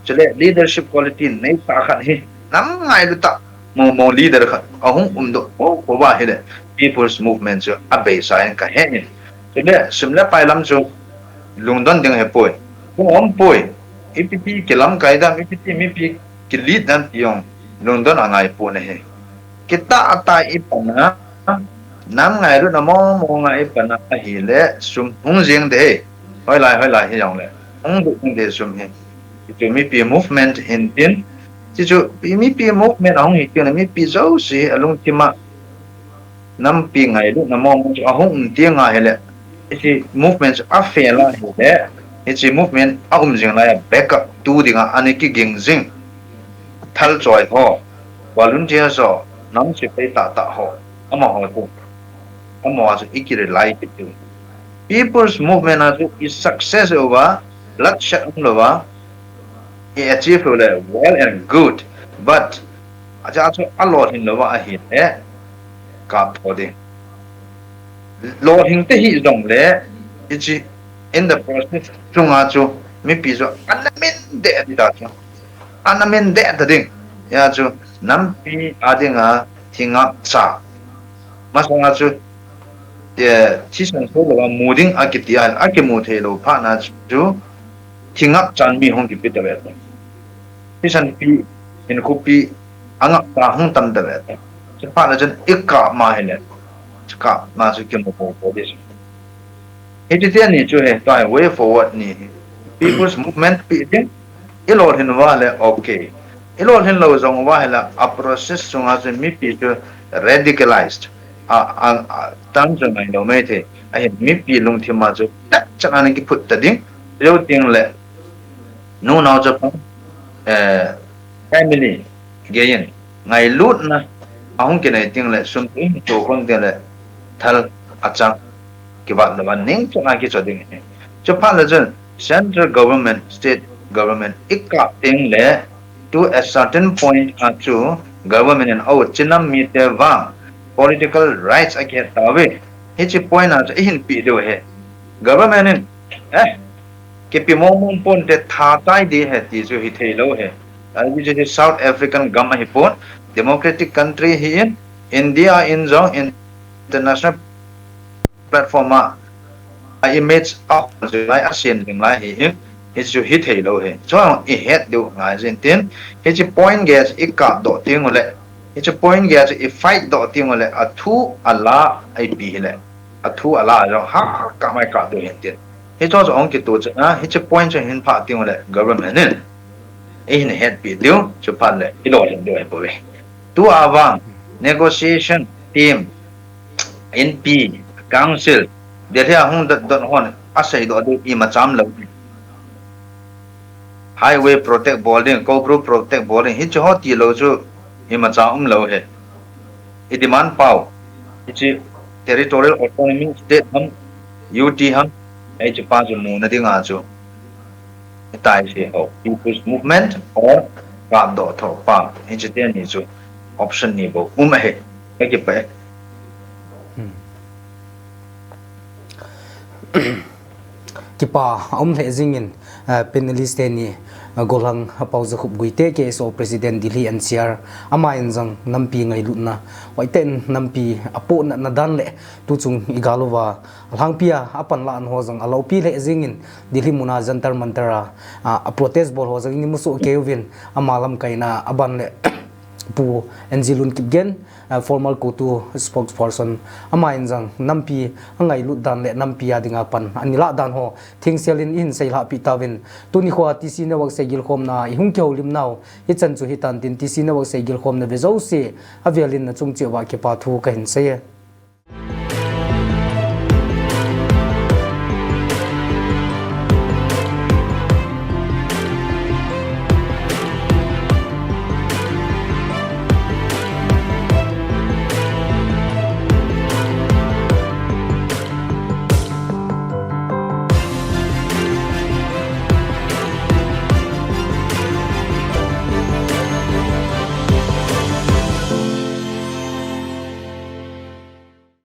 chule leadership quality nei ta khat hi, nam ngailu ta, mo, mo leader khat, ahung um do, po, po ba hi le, people's movement chu a beisa in ka he in. Chule, sum le pai lam chu, lungdon ding he poi. Kung om poi, ipiti kilam kai dam, ipiti mipi ki lead dam ti jong, lungdon a ngai po na he. Kita ata i pana, nam ngailu na mo, mo ngai i pana, ahi le, sum hung jing de he. Hoi lai, hoi lai hi jong le. Hung du hung de sum hi. Chu mipi movement hin tin. Chu chu, mipi movement ahung hi tin, mipi jouse alungthim a. Nampi ngailu na mo, mo chu ahung um ti ngai hi le. Hichi movement chu a fail a hi le. Hichi movement a um jing lai a backup tu ding a ani ki ging jing. Thal choi ho. Volunteer ho. Nam sipai ta ta ho. Amaho chu. Amaho chu i ki rely ki tu. People's movement a chu i success uva, bloodshed um lova, i achieve le well and good. But, acha chu a lolhin lova ahi le, ka pho ding. Lolhing te hi jong le, i chi in the process chunga chu, mipi chu, an na min de di ta chu. An na min de ta ding. Ya chu, nampi a dinga, thingap cha. Masanga chu, eh, thisan so lo mu ding a kiti a, a kimu thei lo phat na chu, thingap chan mi hung kipi ta ve. Thisan pi, hinkho pi, angap ta hung tam ta ve. Chu phat na chun i kap ma hi le. Chu kap ma chu kimu po po di. Hiti te ni chu he, tai way forward ni. People's movement pi ding. I lolhin uva le, okay. I lolhin lo jong uva hi le, a process sunga chu mipi chu radicalized. A, a, a, tam chu ngai lo mai thei. Ahin mipi lungthim a chu, tak chan an kiphut ta ding. Leo ting le, nu nao chapang, eh, family, gei in, ngailutna, ahung kinei ting le, sum ting, to khom ting le, thal, achang, kivat lo, a ning chu ngai kicho ding. Chu phat le chun, central government, state government, i kap ting le, to a certain point a chu, government in au chinam mi te vang, political rights a kihet ta ve. Hichi point a chu, i hin pi deu he. Government in, eh, kipi mo mo pon te tha tai di he ti chu hi thei lo he. Ai, which is South African gam ahi pon, democratic country hi in, India in jong international platform a, a image a hol jing lai, a siam jing lai hi in, hi chu hi thei lo he. Chuan i het deu ngai jin tin, hi chu point gei chu i kap doh ting u le, hi chu point gei chu i fight doh ting u le, a thu a la a i pi hi le. A thu a la jong ha ka mai ka tu hin tin. Hi chu chu ong ki tu chu na, hi chu point chu hin pha ting le government in. I hin het pi diu, chu phat le, i lo hin diu he po ve. Tu a vang, negotiation team, N P, council, Delhi a hung dot dot hon, a sei doh diu i ma cham lo. Highway protect bol ding, Cobra protect bol ding, hi chu ho ti lo chu, i ma cha um lo he. I demand pau, hi chi Territorial Autonomy State ham, U T ham, hiche pa chu muna dinga chu, hitia chu ho, People's Movement or Kapdoh Thopa, hiche teni chu option ni bou um ahi. Kakipah e. Hmm. Kipa aum lheh jingin, uh, panelist teni, uh, Golhang Paojakhup Guite, K S O President Delhi N C R, ama in jong nampi ngailutna, hoitah in nampi apohnatna dan le tuchung igal uva alhangpia apanlah ho jong aloupi lheh jingin Delhi muna Jantar Mantar a, uh, a protest bol ho jong ini musoh kei uvin ama lamkaina aban le Pu N G Lun Kipgen, uh, former CoTU spokesperson, ama in jong nampi angailut dan le nampi a dinga pan ana lah dan ho thengsel in ihin seilhahpi tauvin, tuni khoa T C Network seigilkhomna ihung kihoulim nau hichan chu hitan tin, T C Network seigilkhomna ve jouse avelin nachung cheh uva kipa thu kahin sei e.